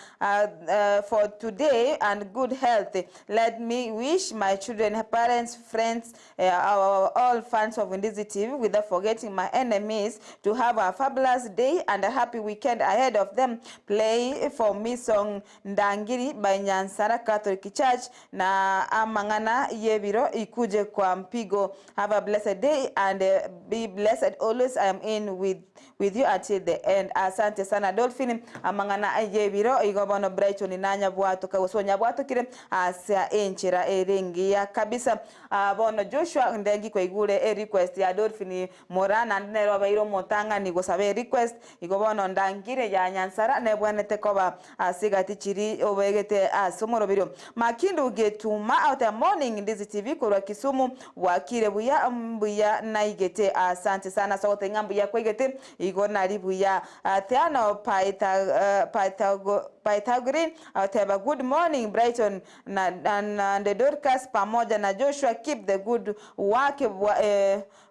for today and good health let me wish my children, parents, friends, our all fans of Ndizi TV without forgetting my enemies to have a fabulous day and a happy weekend ahead of them play for me song Ndangiri by Nyansara Catholic Church na amang'ana y'ebiro ikuje kwa mpigo have a blessed day and be blessed always I am in with with you until the end asante sana Dolphin amang'ana y'ebiro igo bono Brighton nanyabwatoka gose onyabwatokire ase enchera ere engiya kabisa bono Joshua ndengi kwaigure erequest ya Dolphin Moraa naende nere obeire omotang'ani gosaba erequest igo bono ndangire ya Nyansara nebwenerete koba Ase egati chiri obegete ase omoroberio. Makindu Getuma out there morning Ndizi TV korwa Kisumu bwakire buya mbuya naigete asante sana ase ogoteba ng'a mbuya kwaigete igo nari buya Theano Pythagorean agoteba good morning Brighton na and Dorcas pamoja na Joshua keep the good work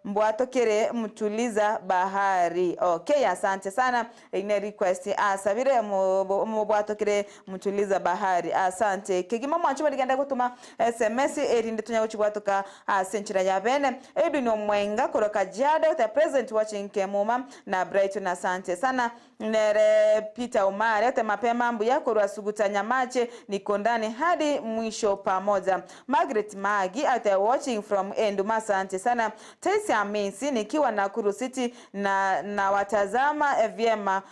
Mbwatokere mtuliza bahari. Okay asante sana eyio ne request asabire mobwatokere mtuliza bahari asante kegima mwanche barigende gotoma sms erinde tonya gochibwatoka ase enchera ya bene Edwin Omwenga korwa Kajiado the present watching Kemuma na Brighton asante sana Nere Peter Omari ate mapema mbuya korwa Suguta Nyamache niko ndani hadi mwisho pamoja. Margaret Magi ate watching from Enduma asante sana. Taisi Amisi nikiwa Nakuru City na nawatazama vyema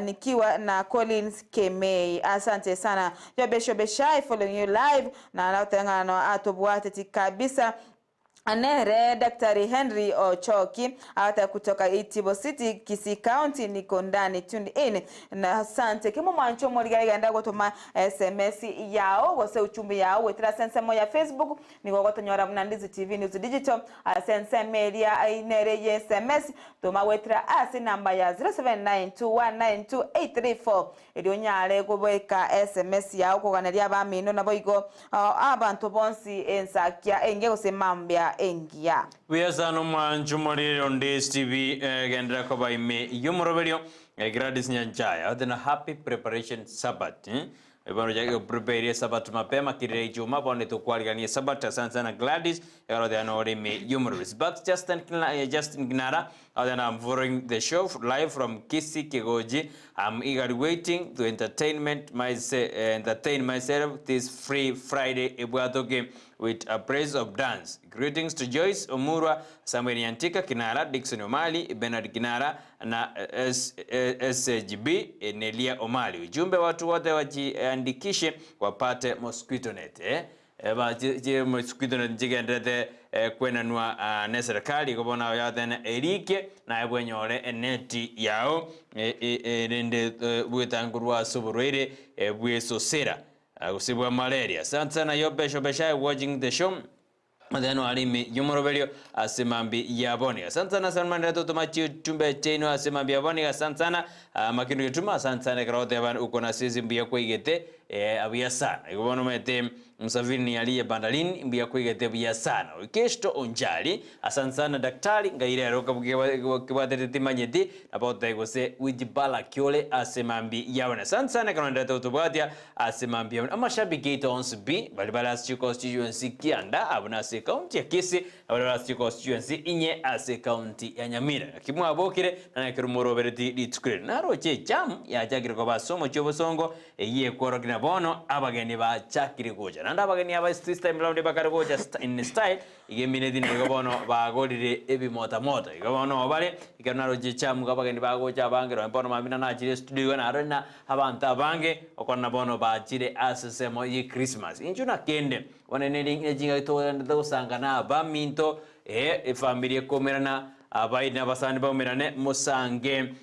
nikiwa na Collins Kemei asante sana. Jobesho Beshai following you live na noteng'ano atobwateti kabisa. Nere Daktari Henry Ochoki agoteba kutoka Itibo City, Kisii County niko ndani tuned in na asante kimo mwancho omorigari genda gotoma sms yao gose uchumbe yao goetera ase ensemo ya Facebook nigo ogotonyora buna Ndizi TV News Digital ase ensemo eria nere ye sms toma goetera ase enamba ya 0792192834 Erio onyare kobeka sms yao koganeria abamino naboigo abanto bonsi ensakia engiya gose mambia engiya. Buya sana omwancho morire onde STV genderera koba ime y'omoroberio Gladys Nyanchaya ote na happy preparation Sabbath bono ochake goprepare esabato mapema kirire ichuma bono tokwarigania esabato asante sana Gladys ekero oteba nore ime y'omoroberio Sparks Justin Justin Kinara ote na I'm following the show live from Kisii Kigoji I'm eagerly waiting to entertainment myse entertain myself this free Friday ebwatoke with a praise of dance. Greetings to Joyce Omurwa, Samuel Nyantika Kinara, Dickson Omali, Bernard Kinara na SHB Nelia Omali. Ujumbe watu wote wajiandikishe wapate mosquito net. Eh? Eba chi mosquito net nchigenderete kwenanwa neserikali igo bono yatene erike naye bwenyore eneti yao erinde bwetangurwa ase oborwaire bw'esosera gose bwa malaria. Asante sana Yobesh Obeshai watching the show. Then warimi yomoroberio ase mambi yaboni. Asante sana Salman Reto toma chumbe chaino ase mambi yaboni. Asante sana makindu getuma. Asante sana karote ban uko na sisi mbiya kwaigete abuya sana. Igo bono mete msafiri ni aliye bandarini mbiya kwaigete buya sana. Kesto onjali. Asante sana daktari ngaire roka kibwatete timanyeti nabote gose wijibala kyole ase mambi yabone. Asante sana karote tobwatia ase mambi yabone. Amashabiki ito onsi bi bali bali ase constituency kianda abuna ase county ya Kisii abali bali ase constituency inye ase county ya Nyamira. Kimwabokire na kirumorobereti rituko naroche jam yachakire koba somo chiobosongo eye kworokina bono abageni bachakire gocha nande abageni aba this time round bakare gocha in style igemineti nigo bono bagorire ebimotamota igo bono bare ekero naroche jam abageni bagocha abange bono mamina nachire studio naro na abanto abange okona bono bachire ase semo ye Christmas inchu nakende bono nechinga togendete gosangana abaminto efamiri ekomerana abairi n'abasani baumerane mosange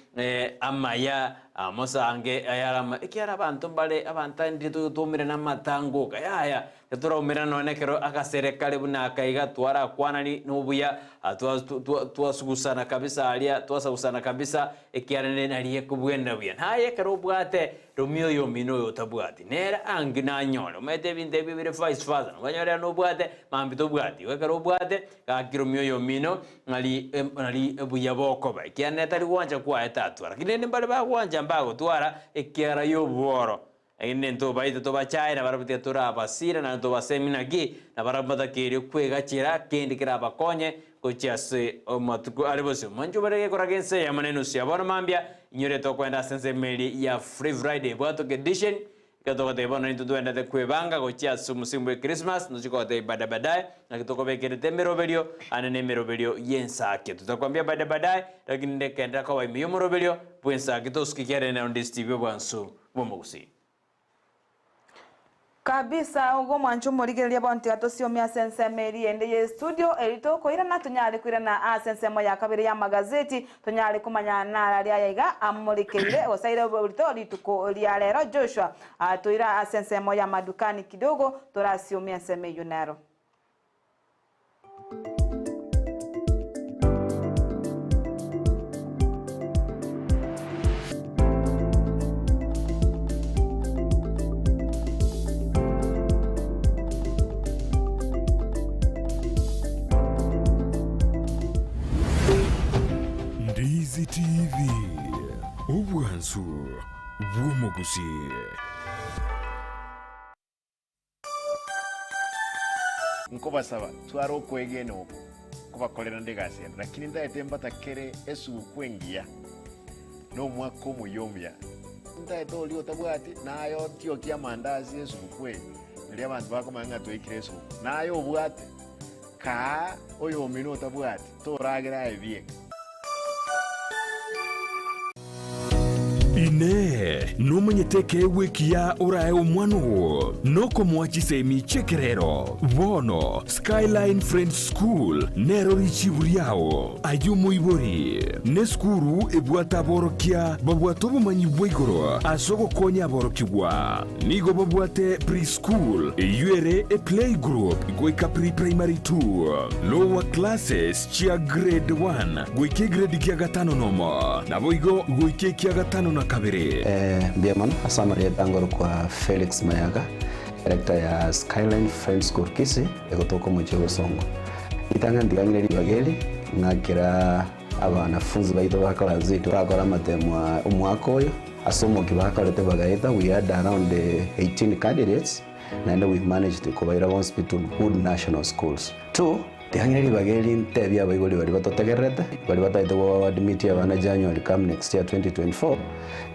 amaya mosange ayarama ekiara abanto mbare abanto ndire totomerana amatangoka yaya Titoraumerana nonya nekero agasere kare buna aka iga twarakwanani nobuya, twasugusana kabisa aria, twasagusana kabisa, ekiagera nari ekobwenera buya. Naye ekero obwate Romia oyomino oyo otabwati, nere ange nanyore. Omanyete ebinto ebi bire vice versa, nobanyore ere nobwate, mambia tobwati. Igo ekero obwate, gaki romia oyomino, ng'ari nari buya bokoba, ekiagera nere tari gwancha kwaye tatwara. Lakini rende mbare bagwancha mbagotwara, ekiagera y'obworo. Lakini rende ntobaite tobachaye, nabarabwo tiga torabasira, naende tobasemi naki, nabarabwo mbatakeire kwegachera kende kerabakonye gochia ase amatuko are bosio. Mwanche obare gekoraga ense eyemo na enusu ya bono mambia, inyore tokoenda ase ensemo eria ya Free Friday Bwatoka Edition, ekero togotebia bono intwe twendete kwebanga gochia ase omosimu bwe Christmas, ntochie kogotebia baada baadaye, naki tokobekerete emeroberio ande na emeroberio y'ensake. Tutakwambia baada baadaye, lakini ndekenderera koba ime y'omoroberio bw'ensake tosuke kiarere na onde Steve Obwansu bw'omogusii. Kabisa ogo mwanche omorigereria bono tiga tosiomie ase ensemo eria ende ye studio eri tokoirana tonyare koirana ase ensemo ya kabere ya amagazeti tonyare komanya narari aya iga amorekeire gose aire oborito rituko ria rero Joshua toire ase ensemo ya madukani kidogo torasiomie ensemo eyio nero. Ndizi TV, obwansu bw'omogusii. Nkobasaba, tware okwegena oko nkobakorera nde egasi ende, lakini ntaete mbatakere esuguku engiya, na omwaka omoyia omuya. Ntaete oria otabwati, naye otiokie amandasi esuguku eye, nario abanto bakomanya ng'a twaikire esuguku. Naye obwate, kaa oyomino otabwati, toragera aye bieka. Inee! Nomanyete ekeegwa ekiya orae omwana oo? Nokomoa chisemi chi'ekerero. Bono, Skyline Friends School nero richibu riao. Aye omoibori, nesukuru ebwate aborokia babwate obomanyi bwa igoro ase ogokonya aborokigwa. Nigo babwate pre-school, eyio ere eplaygroup goika pre-primary two, lower classes chia grade one goika egrade gia gatano nomo, naboigo goika ekia gatano na kabere. Mbuya mono ase amarieta ngorokwa Felix Mayaga, director ya Skyline Friends School Kisii, egotoka omochie o Bosongo. Ritang'ani ntigang'ire ribaga eri, ng'akera abanafunzi baito ba class eight bakora amatemo a omwaka oyo, ase omokia bakorete bagaeta, we had around 18 candidates, naende we managed kobaira bonsi pi to good national schools. Two, Tiang'ire ribaga eri ntebie abaibori baria batotegererete, baria batagete goadmit abana January come next year 2024,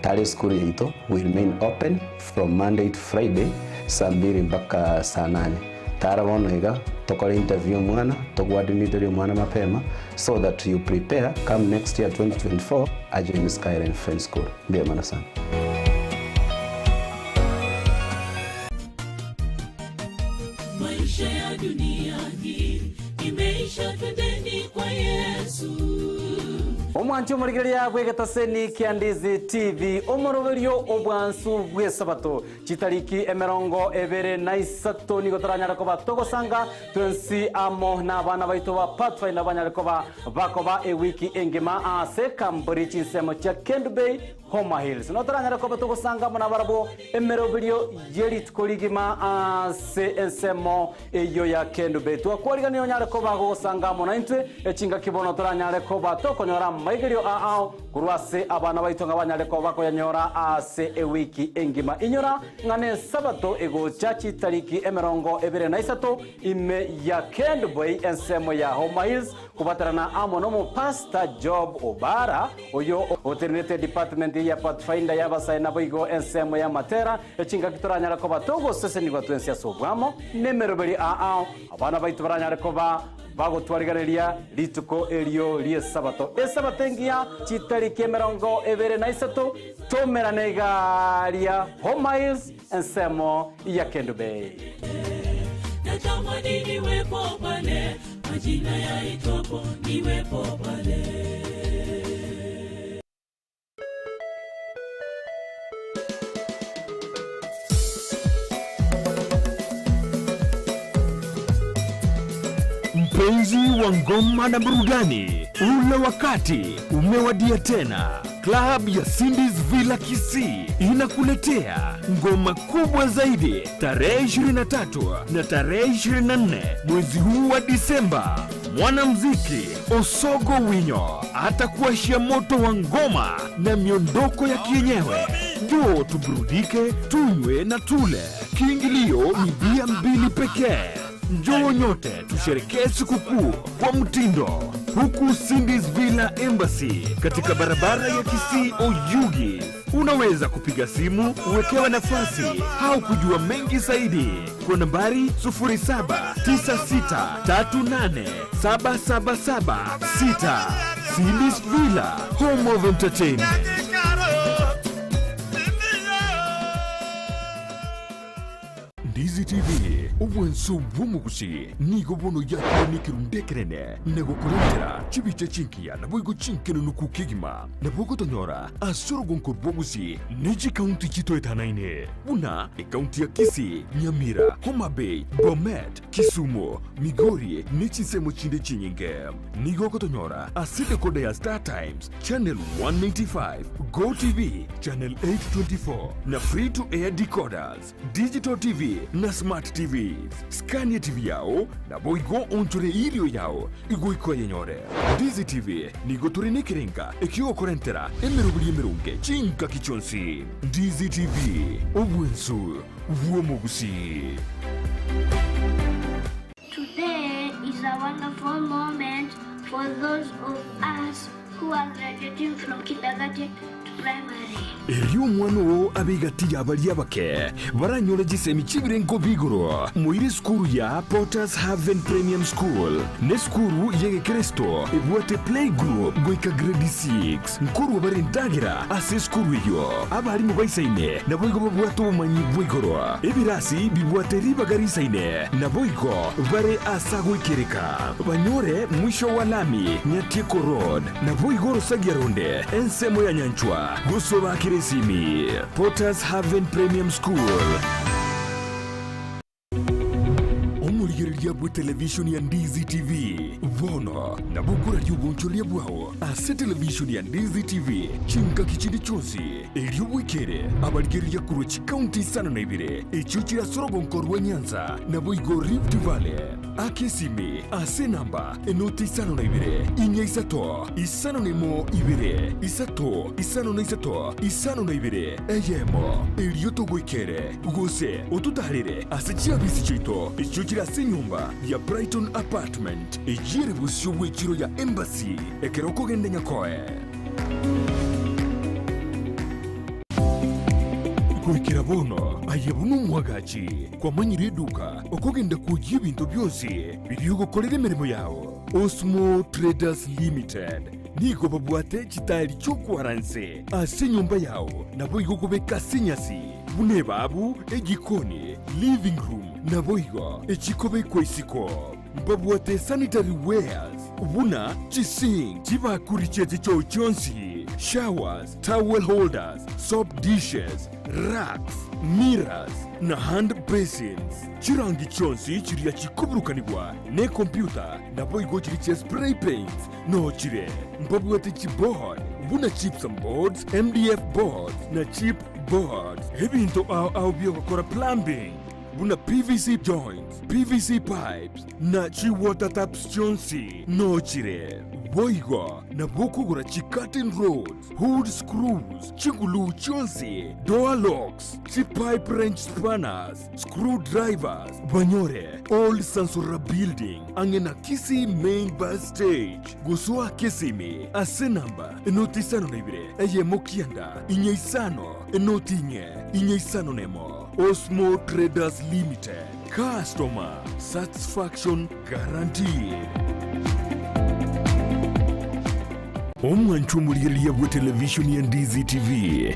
tari esukuru yaito we remain open from Monday to Friday saa mbiri mpaka saa nane. Tara bono iga tokore interview omwana, togoadmitorie omwana mapema so that you prepare come next year 2024 ajoin Skyline Friends School. Mbuya mono sana. Maisha ya dunia hii imeisha, twendeni kwa Yesu. Omwanchi omorigereria bw'egetaseni kia Ndizi TV, omoroberio obwansu bw'esabato chitariki emerongo ebere na isato nigo toranyare koba togosanga twensi amo n'abana baito ba Pathfinder banyare koba bakoba ewiki engima ase ekambori chinsemo chia Kendu Bay Homa Hills. Notoranyare koba togosanga amo nabarabwo emeroberio ye rituko rigima ase ensemo eyio ya Kendu Bay. Twakwariganirie onyare koba gogosanga amo naintwe echingaki bono toranyare koba tokonyora amaigerio aao korwa ase abana baito ng'a banyare koba bakoyanyora ase ewiki engima. Inyora ng'a nesabato egocha chitariki emerongo ebere na isato ime ya Kendu Bay ensemo ya Homa Hills Kobaterana amo n'omopastor Job Obara, oyo otenenerete edepartment ya Pathfinder y'abasae naboigo ensemo y'amatera, echingaki toranyare koba togosesenigwa twensi ase obwamo nemeroberi aao abana baito baranyare koba bagotwariganeria rituko erio ri'Esabato. Esabato engiya chitariki emerongo ebere na isato tomerane iga aria Homa Hills ensemo ya Kendu Bay. Natamani niwepo pale, majina yaitwapo niwepo pale. Mpenzi wa ngoma na burudani, ule wakati umewadia tena. Klabu ya Cindy's Villa Kisii inakuletea ngoma kubwa zaidi tarehe 23 na tarehe 24 mwezi huu wa Disemba. Mwanamuziki Osogo Winyo atakuashia moto wa ngoma na miondoko ya kienyewe. Njoo tuburudike, tunywe na tule. Kiingilio ni bia mbili pekee. Njoo nyote tusherekee sikukuu kwa mtindo huku Cindy's Villa Embassy katika barabara ya Kisii Oyugi. Unaweza kupiga simu uwekewe nafasi au kujua mengi zaidi kwa nambari 0796387776. Cindy's Villa, home of entertainment. Ndizi TV, obwanso bw'omogusi nigo bono yakire nekerunde ekerene na gokorentera chibicha chinkiya naboigo chinkenenuku kegima nabo ogotonyora ase orogonko rw'obosi ne chikaunti chitoetanaine buna ekaunti ya Kisii, Nyamira, Homa Bay, Bomet, Kisumu, Migori ne chinsemo chinde chinyinge. Nigo ogotonyora ase decoder ya Star Times channel 195, Go TV channel 824 na free to air decoders. Digital TV na Smart TVs. Scan TV yao naboigo onchore irio yao igoiko yenyore. Ndizi TV nigo tore nekerenga ekiokorentera emerobori emerunge chingaki chionsi. Ndizi TV obwensu bw'omogusi. Today is a wonderful moment for those of us who are graduating from kindergarten to primary. Erio omwana oo abe egati y'abaria abake baranyore chisemi chi'ebirengo b'igoro. Moire esukuru ya Potter's Haven Premium School nesukuru y'egekeresto ebwate playgroup goika grade 6. Nkorwa bare endagera ase esukuru eyio. Abarimu baisaine naboigo babwate obomanyi bwa igoro. Ebirasi bibwate ribaga risaine naboigo bare ase agoikereka. Banyore mwisho wa lami Nyatieko Road naboigo orosagia ronde ensemo ya Nyanchwa gosobakera esimi. Potter's Haven Premium School. Omorigereria bw'etelevishoni ya Ndizi TV bono nabo okoraria obonchoreria bwao ase televishoni ya Ndizi TV chingaki chinde chionsi, erio bwekere abarigereria korwa chikaunti isano na ibere echio chire ase orogonko rwa Nyanza naboigo Rift Valley. Aka esimi ase enamba enoti isano na ibere, inya isato, isano na emo ibere, isato, isano na isato, isano na ibere, eyemo, erio togoikere, gose ototaarere ase chiabisi chiaito echio chire ase enyomba ya Brighton Apartment, eyio ere bosio bw'echiro ya Embassy, ekero okogenda Nyakoe. Goikera bono aye buna omwagachi kwamanyire eduka okogenda kwoyia ebinto bionsi biria ogokorera emeremo yao. Osmo Traders Limited nigo babwate chitaeri chi'okwara nse ase enyomba yao naboigo okobeka ase enyasi buna ebabu, ejikoni, living room naboigo echikobekwa isiko. Mbabwate sanitary wares buna chisink, chibakuri chie chichoo chionsi, showers, towel holders, soap dishes, racks, mirrors, na hand basins. Chirangi chionsi chiria chikoburukanigwa nekompyuta naboigo chiria chia spray paints nochire. Mbabwate chiboard buna gypsum boards, MDF boards, na chip boards. Ebinto ao ao biogokora plumbing buna PVC joints, PVC pipes, na chi-water taps chionsi nochire. Boigo nabo okogora chi-curtain rods, hood screws, chiguluu chionsi, door locks, chi-pipe wrench spanners, screw drivers, banyore Old Sansora Building ang'e na Kisii Main Bus Stage gosoa Kisimi ase enamba enoti isano na ibere eyemo kianda inye isano enoti inye inye isano nemo. Osmo Traders Limited, customer satisfaction guaranteed. Omwancho omorigereria bwe televishoni ya Ndizi TV,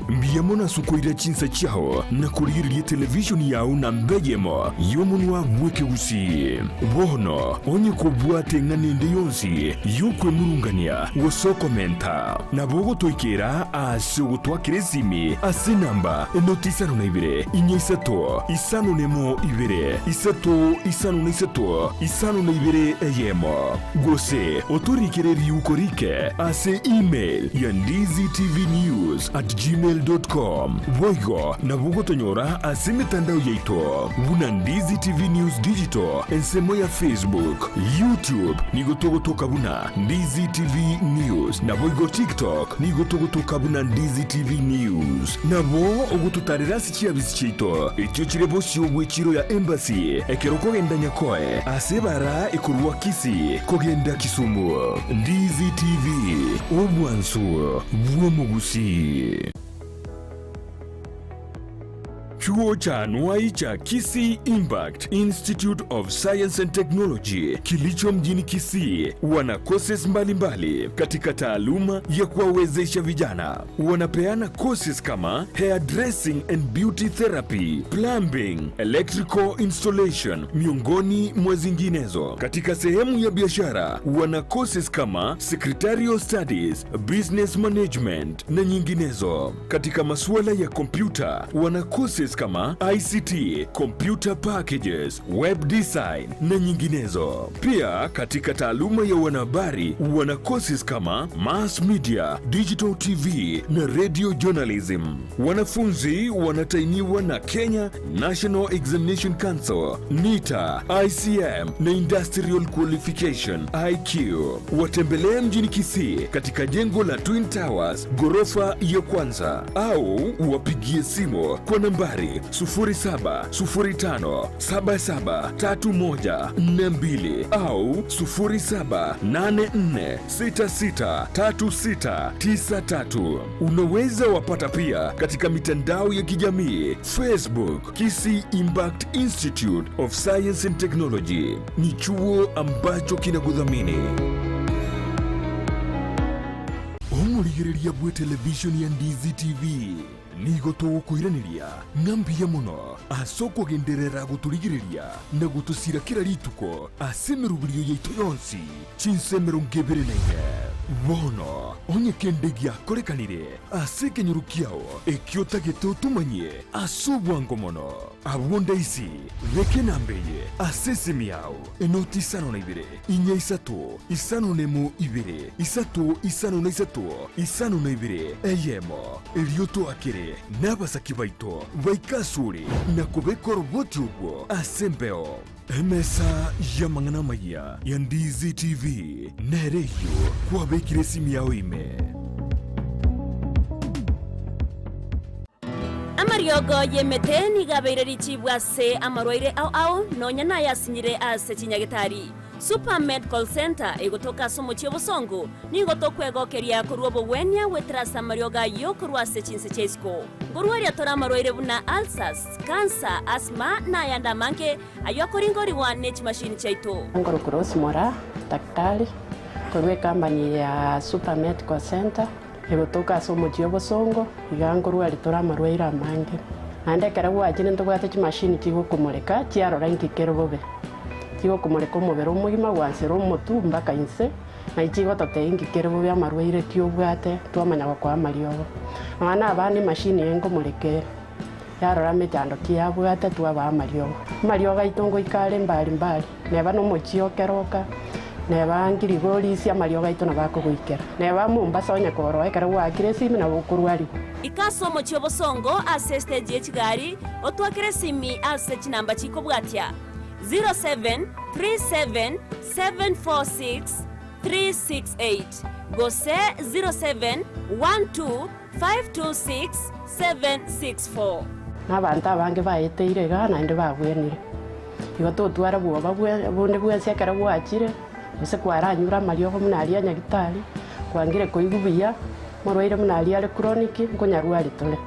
mbuya mono ase okoira chinsa chiao na korigereria televishoni yao namba eyemo y'omonwa bw'ekegusii. Bono onye kobwate eng'ana ende yonsi y'okwemurungania gose okomenta, nabo ogotoikera ase ogotwakera esimi ase enamba enoti isano na ibere, inya isato, isano nemo ibere, isato isano na isato, isano na ibere eyemo. Gose otorikere riuko rike ase email ya ndizitvnews at gmail dot com. Boigo nabo ogotonyora ase emetandao yaito buna Ndizi TV News Digital ensemo ya Facebook, YouTube nigo togotoka buna Ndizi TV News naboigo TikTok nigo togotoka buna Ndizi TV News. Nabo ogototarera ase chiabisi chiaito echio chire bosio bw'echiro ya Embassy ekero okogenda Nyakoe ase ebara ekorwa Kisii kogenda Kisumu. Ndizi TV, obwansu bw'omogusii. Chuo cha anuai cha Kisii Impact Institute of Science and Technology kilicho mjini Kisii wana courses mbalimbali katika taaluma ya kuwawezesha vijana. Wanapeana courses kama hairdressing and beauty therapy, plumbing, electrical installation miongoni mwa zinginezo. Katika sehemu ya biashara wana courses kama secretarial studies, business management na nyinginezo. Katika masuala ya kompyuta wana courses kama ICT, computer packages, web design na nyinginezo. Pia katika taaluma ya wanahabari wana courses kama mass media, digital TV na radio journalism. Wanafunzi wanatainiwa na Kenya National Examination Council, NITA, ICM na Industrial Qualification IQ. Watembelee mjini Kisii katika jengo la Twin Towers ghorofa ya kwanza, au wapigie simu kwa nambari 0705773142 au 0784663693. Unaweza wapata pia katika mitandao ya kijamii Facebook, Kisii Impact Institute of Science and Technology. Ni chuo ambacho kinakudhamini. Omorigereria bwe televishoni ya Ndizi TV nigo togokoiraneria ng'a mbuya mono ase okogenderera gotorigereria na gotosira kera rituko ase emeroberio yaito yonsi chinsa emerongo ebere na ine. Bono onye kende giakorekanire ase ekenyoro kiao ekio otagete otomanyie ase obwango mono, abwo ndaisi beka enamba eye ase esimi yao, enoti isano na ibere, inya isato, isano nemo ibere, isato isano na isato, isano na ibere, eyemo. Erio toakere nabasaki baito baike asore na kobeka oroboti orwo ase embeo. Emesa y'amang'ana amayia ya Ndizi TV nere eyio kwabekire esimi yao ime. Amariogo y'emete nigo abeire richibu ase amarwaire ao ao, nonya nayasinyire ase chinyagetari. Super Medical Centre egotoka ase omochie obosongo, nigo tokwegokeria korwa obogwenia goetera ase amariogo ayio korwa ase chinse chia isiko. Nkorwaria tore amarwaire buna ulcers, cancer, asthma na ayande amange ayio akoringorigwa ne chimashini chiaito. Nkorokwa Rose Moraa, daktari, korwa ecompany ya Super Medical Centre, egotoka ase omochie obosongo, iga nkorwaria tore amarwaire amange. Naende ekero gwachire ntobwate chimashini chigokomoreka chiarora inki kere bobe. Chigokomoreka omobere omogima gwansera omotwe mpaka inse, na chigototebia inki kere bobe amarwaire ki obwate, twamanya gokoa amariogo. Nonya na abana emashini eye nkomoreka ere, yarora mechando ki yabwate twabaa amariogo. Amariogo aito ngoika are mbari mbari, neba na omochie o Keroka, neba Ngirigorisia amariogo aito nabo akogoikera. Neba Mombasa onye koroa ekero gwaakire esimi nabo okorwarigwa. Ika ase omochie obosongo ase estage ye chigari, otwakere esimi ase chinamba chikobwatia, 0737746368 gose 0712526764. Na abanto abange baeteire igaa naende babwenire. Igo totwara bwoba bonde bwensi ekero gwachire, gose kwaranyure amariogo buna aria a nyagitari, kwangire koigwa buya, morwaire buna aria are chronic, nkonyarwari tore.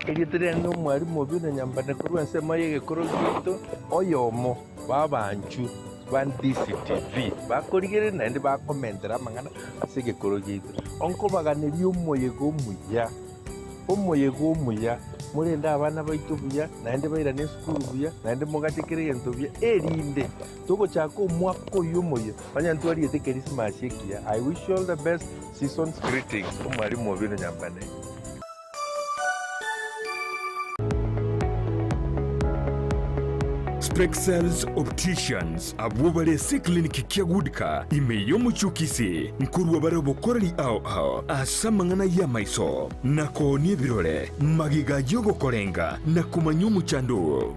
Erieta riane nomwalimu Obinna Nyambane korwa ensemo y'egekoro giaito oyomo. Aba abanchu ba Ndizi TV bakorigereria naende bakomentera amang'ana ase egekoro giaito. Onkobaganeria omoyega omuya, omoyega omuya, morende abana baito buya, naende bairane esukuru buya, naende mogache kera egento buya, erinde togochaka omwaka oyio omoyia, onye ntwariete Ekerisimasi ekiya. I wish you all the best, seasons greetings, Omwalimu Obino Nyambane. Spexels Opticians abwo bare ase eclinic kia Goodcar ime y'omochie o Kisii nkorwa bare obokoreri ao ao ase amang'ana y'amaiso na koonia ebirore, magega y'ogokorenga na komanya omochando oo.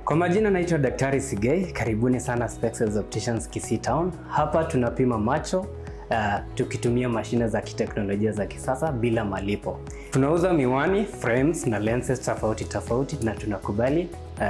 Kwa majina naitwa Daktari Sigei, karibuni sana Spexels Opticians Kisii Town. Hapa tunapima macho tukitumia mashine za kiteknolojia za kisasa bila malipo. Tunauza miwani, frames na lenses tofauti tofauti na tunakubali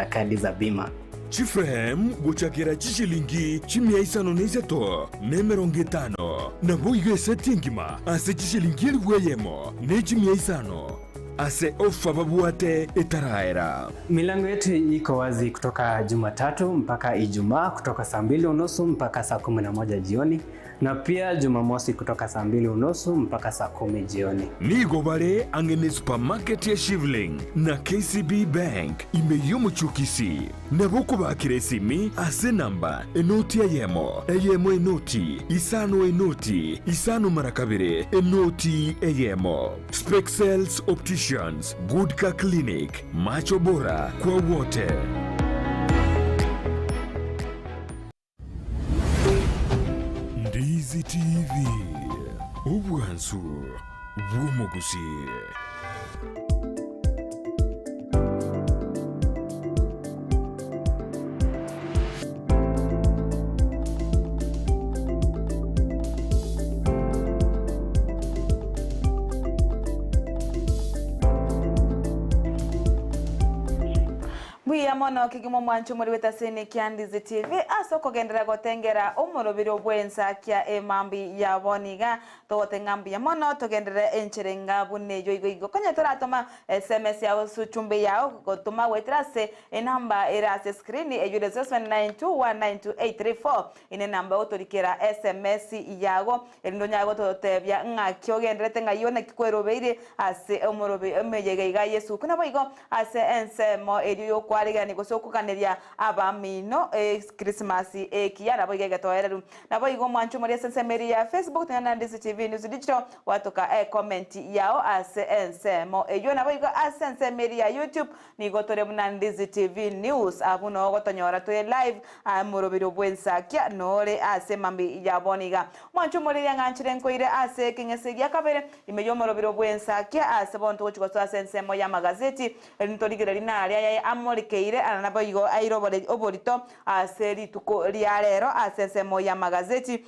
kadi za bima. Chiframe gochakera chishilingi chimia isano na isato na emerongo etano, naboigo eseti engima ase chishilingi elifu eyemo ne chimia isano ase ofa babwate etaraera. Milango yetu iko wazi kutoka Jumatatu mpaka Ijumaa kutoka saa mbili unusu mpaka saa 11 jioni na pia Jumamosi kutoka saa mbili unusu mpaka saa 10 jioni. Nigo bare ang'e ne supermarket ya Shivling na KCB Bank ime y'omochie o Kisii. Nabo okobakera esimi ase enamba enoti eyemo, eyemo enoti, isano enoti, isano mara kabere, enoti eyemo. Spexels Opticians, Good Car Clinic, macho bora kwa wote. Ndizi TV, obwansu bw'omogusii. Mbuya mono kegima omwancho omori bw'etaseni kia Ndizi TV ase okogenderera gotengera omorobiri obw'ensakia emambi ya bono iga togotenga mbuya mono togenderere enchera enga buna eyio igo igo konya toratoma Sms yao ase uchumbe yao gotoma goetera ase enamba ere ase escreen eyio ere 0792192834 Ine namba ogotorikera sms yago, erinde onyare gototebia ng'aki ogenderete ng'ai one ki kwerobeire ase omorobe emeyega iga y'esuku. Naboigo ase ensemo eria y'okoaregania gose okoganeria abamino Ekrisimasi ekiya, naboigo egetoereru. Naboigo omwanche omori ase ensemo eria ya Facebook, Tonyana na Ndizi TV News Digital, gwatoka ecomment yao ase ensemo eyio. Naboigo ase ensemo eria ya YouTube, Nigo tore buna Ndizi TV News, abwo noo ogotonyora tore live aa morobiri bw'ensakia nore ase mambia ya bono iga. Mwanche omoriri ang'anchire nkoire ase ekeng'ese gia kabere ime y'omorobiri bw'ensakia ase bono togochi gosoa ase ensemo y'amagazeti erinde torigererie naria ayaye amorikeire ara naboigo aire oborito ase rituko ria rero ase ensemo y'amagazeti.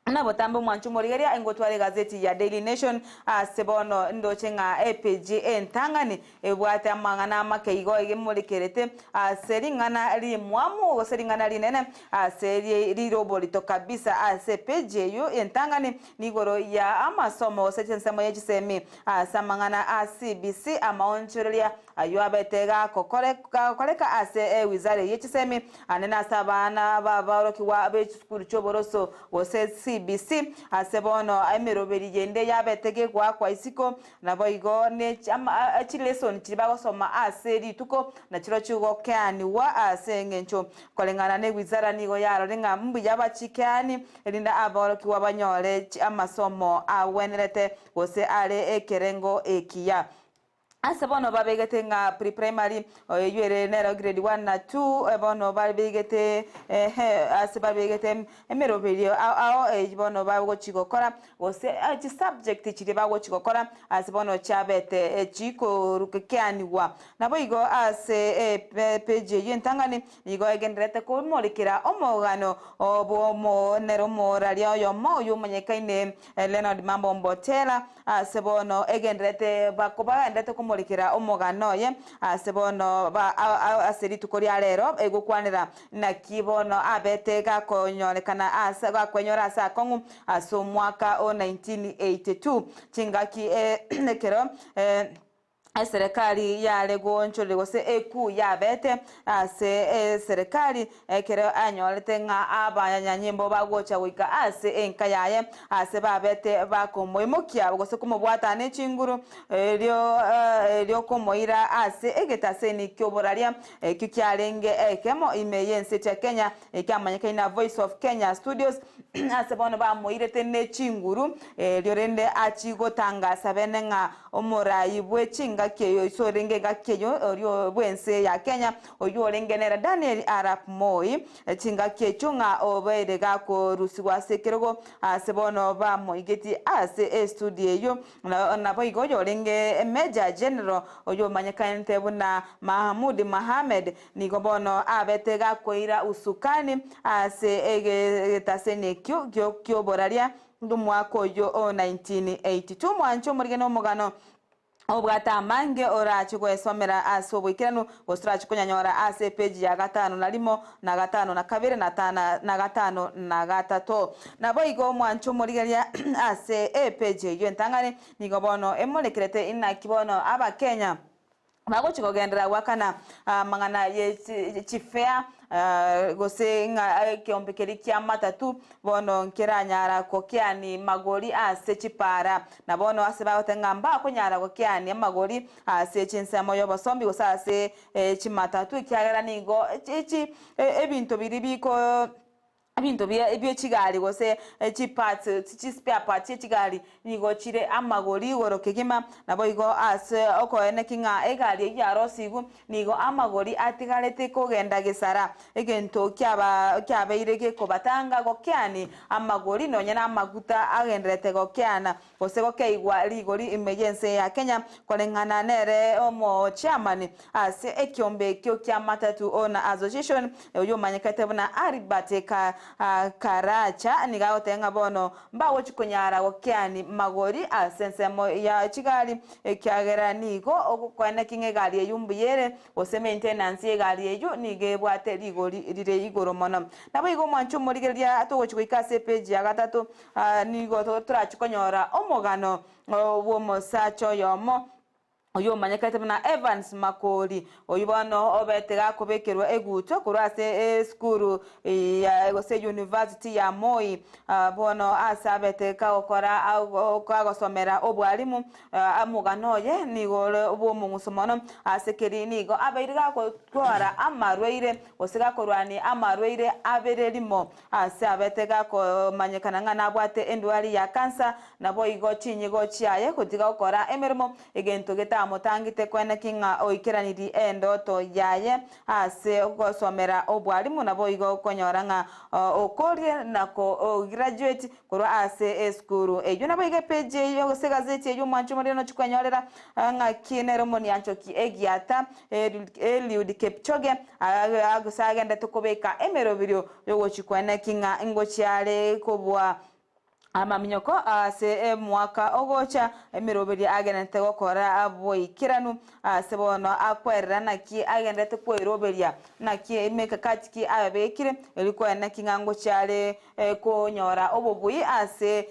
Buna botambe omwancho omorigereria ingotware egazeti ya Daily Nation ase bono ndoche ng'a epeji entang'ani ebwate amang'ana amake igo egemorekerete ase ring'ana rimwamu gose ring'ana rinene ase rire oborito kabisa ase epeji eyio entang'ani nigoro ya amasomo gose chinsemo ye chisemi ase amang'ana a CBC amaonchoreria Ayio abete gagokoreka ase ewizara ye chisemi anene ase abana b'aborokigwa be chisukuru chi'oboroso gose CBC. Ase bono emeroberi yende yabete gegoakwa isiko, naboigo ne chilesoni chiria bagosoma ase rituko nachirochio gokeanigwa ase engencho koreng'ana newizara nigo yarore ng'a mbuya bachikeani erinde aborokigwa banyore amasomo agwenerete gose are ekerengo ekiya. Ase bono babegete ng'a pre-primary, eyio ere nero grade one na two, bono babegete ehe ase babegete emeroberio ao ao eyio bono bagochi gokora, gose chisubject chiria bagochi gokora ase bono chiabete chikorukekeanigwa. Naboigo ase epage eyio entang'ani nigo egendererete komorekera omogano bw'omo nere omoraria oyomo oyio omonyekaine Leonard Mambo Mbotela. Ase bono egendererete bagendererete komorekera omogano oye, ase bono ase rituko ria rero egokwanera naki bono abete gakonyorekana ase gakwenyora ase akong'u ase omwaka o 1982 chingaki ekero. Eserekari yare goonchoreria gose ekuu yabete ase eserekari ekero anyorete ng'a abanyanyimbo bagocha goika ase enka yaye ase babete bakomoimokia gose komobwata ne chinguru erio erio komoira ase egetaseni ki'oboraria ekio kiarenge ekemo ime y'ense ya Kenya ekiamanyekaine na Voice of Kenya Studios ase bono bamoirete ne chinguru erio rende achie gotangasa bene ng'a Omorai bwe chingaki eyo ise orenge engaki eyo oria bw'ense ya Kenya, oyio orenge nere Daniel Arap Moi, chingaki echio ng'a obeire gakorusigwa ase ekerogo ase bono bamoigetie ase estudio eyio. Naboigo oyorenge Major General oyio omanyekanete buna Mahamud Mohamed nigo bono abete gakoira usukani ase egetaseni ekio kioboraria Omwaka oyio o 1982 omwanche omorige nomogano obwate amange orache goesomera ase oboikeranu gose torache konyanyora ase epeji ya gatano na rimo na gatano na kabere na tana na gatano na gatato. Naboigo omwanche omorigereria ase epeji eyio entang'ani nigo bono emorekerete inaki bono Abakenya Bagochia kogenderera goakana amang'ana ye chifea, gose ng'a ekeombe keria ki'amatatu bono nkeranyara gokeani magori ase chipaara. Na bono ase bagoteba ng'a mbakonyara gokeani amagori ase chinsemo y'obosombi gose ase chimatatu, ekiagera nigo echi ebinto biria biko. Ebinto bie chigari gose chiparts, chispare parts chie chigari nigo chire amagori igoro kegima, naboigo ase okoeneki ng'a egari eyio yarosigwe nigo amagori atigarete kogenda gesara. Egento kiaba kiabeire gekobatanga gokeani amagori nonya namaguta agendererete gokeana gose gokeigwa rigori ime y'ense ya Kenya koreng'ana nere omochairman Ase ekiombe ekio kia Matatu Owner Association, oyio omanyekete buna Albert Karacha, nigo agoteba ng'a bono mbagochi konyara gokeani magori ase ensemo ya chigari ekiagera nigo ogokoeneki ng'a egari eyio mbuya ere gose maintenance y'egari eyio nigo ebwate rigori rire igoro mono. Naboigo omwancho omorigereria togochi goika ase epeji ya gatato nigo torachi konyora omogano bw'omosacha oyomo oyio omanyekete buna Evans Makori, oyio bono obete gakobekerwa egutwa korwa ase esukuru ya gose University ya Moi, bono ase abete kagokora kagosomera obwalimu, omogano oye nigo ore bw'omong'uso mono ase keri nigo abeire gakotwara amarwaire gose gakorwania amarwaire abere rimo. Ase abete gakomanyekana ng'a nabwate endwari ya kansa, naboigo chinyigo chiaye gotiga gokora emeremo, egento getamotangete koeneki ng'a oikeranirie endoto yaye ase gosomera obwalimu, naboigo konyora ng'a okorire na ko graduate korwa ase esukuru eyio. Naboigo epeji eyio gose egazeti eyio omwancho omorero nochia kwenyorera ng'aki nere omonianchoki egiata Eliud Kipchoge gose agendete kobeka emeroberio yogochia koeneki ng'a ngochia are kobua amaminyoko ase omwaka ogocha, emeroberio agenderete gokora boikeranu ase bono akwerera naki agenderete kweroberia, naki emekakati ki abekire erio koeneki ng'a ngochia are Konyora obobui ase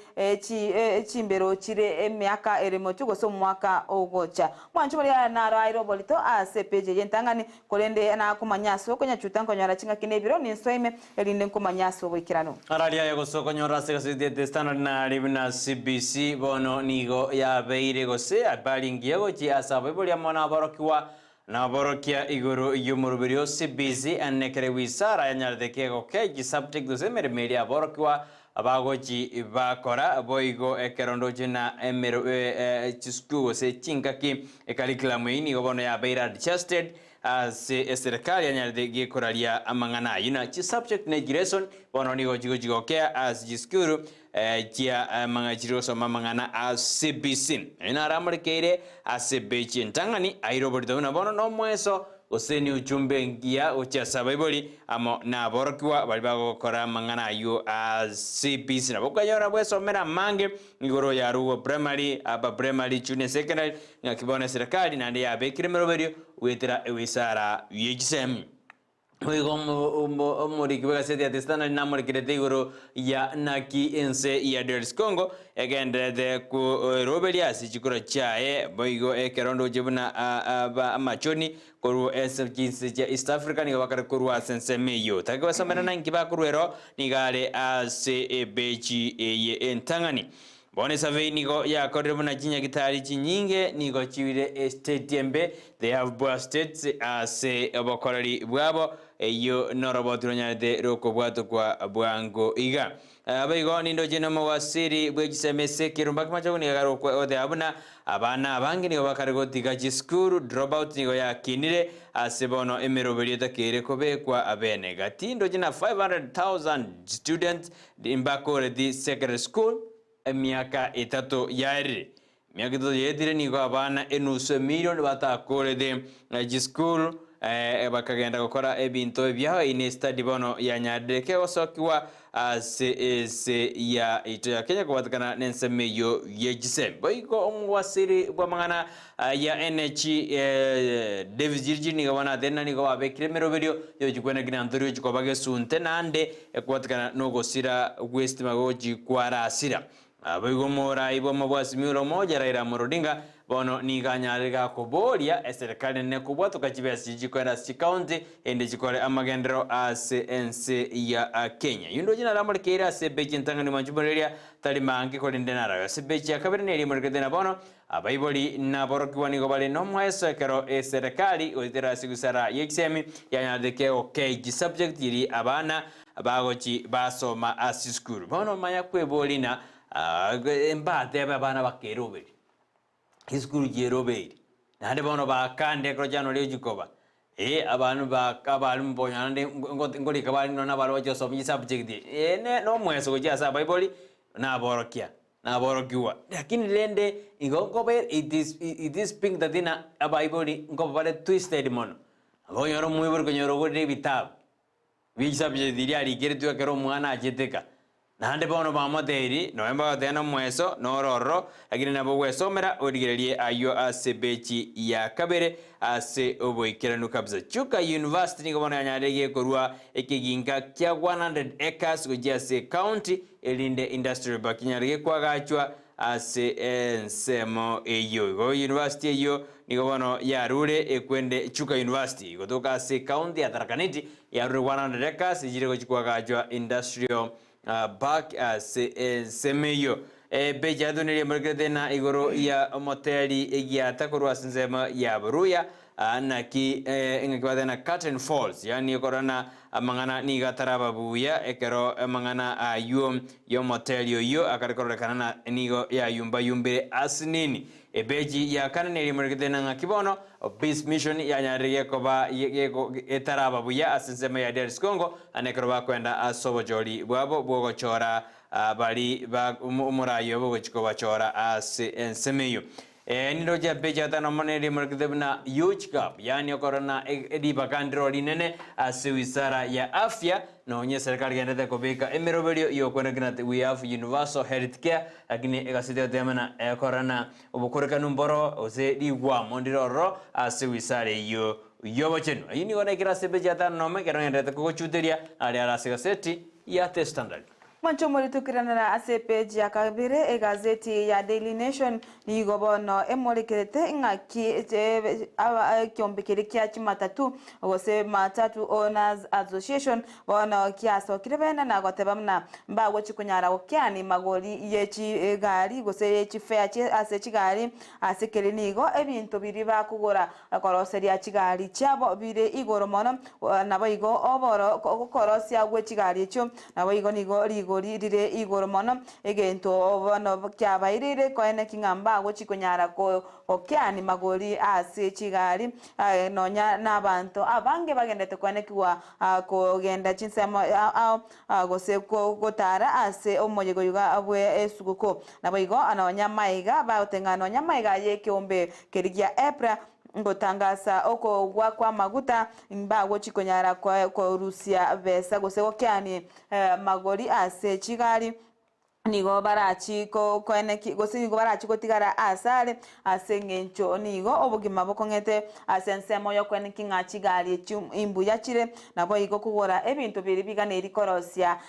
chimbero chire emiaka ere motwe gose omwaka ogocha. Mwanche oria naro aire oborito ase epeji eye entang'ani, korende nakomanya ase okonyachuta nkonyora chingaki na ebiro ninsoe ime, erinde nkomanye ase oboikeranu. Araria aye gose okonyora ase egaseti ya The Standard nare buna CBC bono nigo yabeire gose habari engiya gochia ase abaibori amo naborokigwa Naborokia igoro y'omoroberi o CBC ane kere wisara yanyarete kegoke chisubject gose emeremo eria aborokigwa bagochi bakora boigo ekero ndoche na emero chisukuru gose chingaki ecurriculum eyio nigo bono yabeire adjusted ase eserekari yanyarete gekoraria amang'ana ayio na chisubject ne chilesson bono nigo chigochi gokea ase chisukuru chia amang'ana chiri gosoma amang'ana a CBC. Oyio naro amorekeire ase ebechi entang'ani, aire oborito buna bono nomoeso, gose niuchumbe engiya gochia ase abaibori amo naborokigwa baria bagokora amang'ana ayio a CBC. Nabo okonyora bwesomera amange igoro ya Rugo Primary, Upper Primary, Junior Secondary, ng'aki bono eserekari naende yabekire emeroberio goetera ewisara ye chisemi. Boigo omoriki bw'egaseti ya The Standard namorekerete igoro ya naki ense ya DRC Congo egendererete kweroberia ase chikura chiaye, boigo ekero ndoche buna amachoni korwa ase chinse chia East Africa nigo bakare korwa ase ensemo eyio. Take basomera na inki bakorwa ero nigo are ase ebechi eye entang'ani. Bono esurvey nigo yakorire buna chinyagitari chinyinge nigo chire estate embe, they have poor states, ase obokoreri bwabo, eyio noroboti ronyarete rokobwatokwa bwango iga. Boigo nindoche nomowasiri bwe chisemi ase ekerumba ki'amachogo nigo akare goteba buna abana abange nigo bakare gotiga chisukuru, dropout nigo yakinire ase bono emeroberio etakeire kobekwa abene. Gati ndoche na 500,000 students Mbakoreti secondary school emiaka etato yaerire. Emiaka etato yaetire nigo abana enusu emilion batakorete chisukuru bakagenda gokora ebinto ebiao. Eyio ne study bono yanyarire kegosokigwa ase ense yaito ya Kenya kobwatekana nensemo eyio ye chisemi. Boigo omowasiri bw'amang'ana ya NH Davis Jiriji nigo bono atebire nigo babekire emeroberio yochikwana kina ntori gochia koba gesunte naende Ekobwatekana nogosira gw'esitima gochi kwarasira. Naboigo omorai bw'amabwasi Mula omoja Raila Amolo Odinga bono nigo anyarire gakoboria eserekari nene kobwatoka chibesa echi chikoenda ase chikaunti erinde chikore amagenderero ase ense ya Kenya. Yundoche naramorekeire ase ebechi entang'ani mwanchi moreria tari mange korende narabe ase ebechi ya kabere neria emorekete na bono Abaibori na aborokigwa nigo bare nomoeso ekero eserekari goetera ase wizara y'echisemi yanyarete kegokei chisubject iri abana bagochi basoma ase chisukuru. Bono manya kweboria ng'a mbatebe abana bakeroberi chisukuru chierobeiri naende bono bakande ekero chianoria chikoba Ee, abandu ba abalimu bonya naende nkorika bare nonya na abaria bachia gosoma chisubject ee ne nomoeso gochia ase abaibori na aborokia na aborokigwa. Lakini rende igo nkoba it is it is being that ng'a abaibori nkoba bare twisted mono. Nabo okonyora omoibori okonyora ogorire ebitabu. Bie chisubject riria arikeretwe ekero omwana achete ka. Naende bono bamotebiri, Nonya mbagoteba nomoeso, noro ororo, lakini nabo ogwesomera origererie ayio ase bechi ya kabere ase oboikeranu kabisa. Chuka University nigo bono yanyarire gekorua ekeginka kia 100 acres gochia ase ecounty erinde industrial park enyare gekwagachwa Ase ensemo eyio igo university eyio nigo bono yarure ekwende Chuka University gotoka ase ecounty ya Tharaka Nithi yarure 100 acres echire gochia koagachwa industrial park ase ensemo eyio. Epeji yaito nigo emorekerete na igoro ya omoteri egiata korwa ase ensemo ya Buruya Naki engaki bateba na Curtain Falls, yaani okorora amang'ana nigo ataraba buya, ekero amang'ana ayio y'omoteri oyio akare kororekana na nigo yayumbayumbire asinini. Epeji ya kane neria emorekete na ng'aki bono Peace Mission yanyarire gekoba etaraba buya ase ensemo ya DRC Congo, naende ekero bakoenda ase obochori bwabo bw'ogochora bari ba omoraai obo gochia kobachora ase ensemo eyio. Ee, nindoche abe chiatano amo nerimorekete buna huge gap, yaani okorora ribaga ndiro rinene ase wizara ya afya, nonye eserikari egenderete kobeka emeroberio y'okwenerkia that we have universal health care, lakini egaseti egoteba buna ekorora obokorekanu mboro gose rigwamo ndire ororo ase wizara eyio y'obochenu. Ayio nigo naikire ase epeji ya tano nomo ekero ngenderete kogochuteria aria are ase egaseti ya The Standard. Mwanche omoritukiranera ase epeji ya kabere egazeti ya Daily Nation nigo bono emorekerete ng'aki ekiombe keria kia chimatatu gose Matatu Owners Association bono kiasokire bene na goteba buna mbagochi konyara gokeani magori ye chigari gose ye chifare ase chigari ase keri nigo ebinto biria bakogora Koroseria chigari chiabo bire igoro mono, naboigo oboro okorosia gwe chigari echio, naboigo nigo rigori rire igoro mono, egento bono kiabairire koeneki ng'a mbagochi konyara gokeani magori ase chigari, nonya nabanto abange bagendete koenekigwa kogenda chinsemo ao gose gotara ase omoyega oyo bwe esuguku. Naboigo nonya maiga bagoteng'ana nonya maiga y'ekeombe keria gia Epra, ngotangasa okogwa kw'amaguta, mbagochi konyara korusia besa gose gokeani magori ase chigari. Nigo barachi koeneki gose nigo barachi gotigara asare, ase engencho nigo obogima bokong'ete ase ensemo y'okoeneki ng'a chigari echio imbuya chire, naboigo kogora ebinto biria biganeiri korosia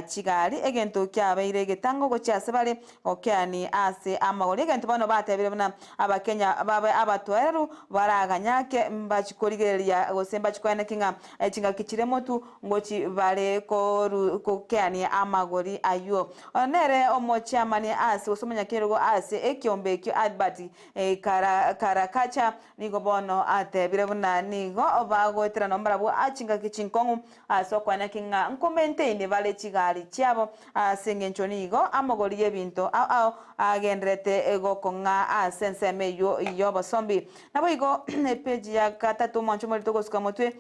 chigari, egento kiabeire egetango gochia ase bare gokeani ase amagori. Egento bono batebire buna Abakenya babe abatoereru baraganyake mbachi korigereria gose mbachi koeneki ng'a chingaki chire motu ngochi bare kokeania amagori ayio. Oyo nere omochiamani ase gose omonyakerogo ase ekiombe ekio Albert Karakacha nigo bono atebire buna nigo bagoetera nombarabwo chingaki chinkong'u ase okoeneki ng'a nkomaintain bare chigari chiabo ase engencho nigo amagori y'ebinto ao ao agendererete gokong'a ase ensemo eyio y'obosombi. Naboigo epeji ya gatato omwancho omorito gosuka motwe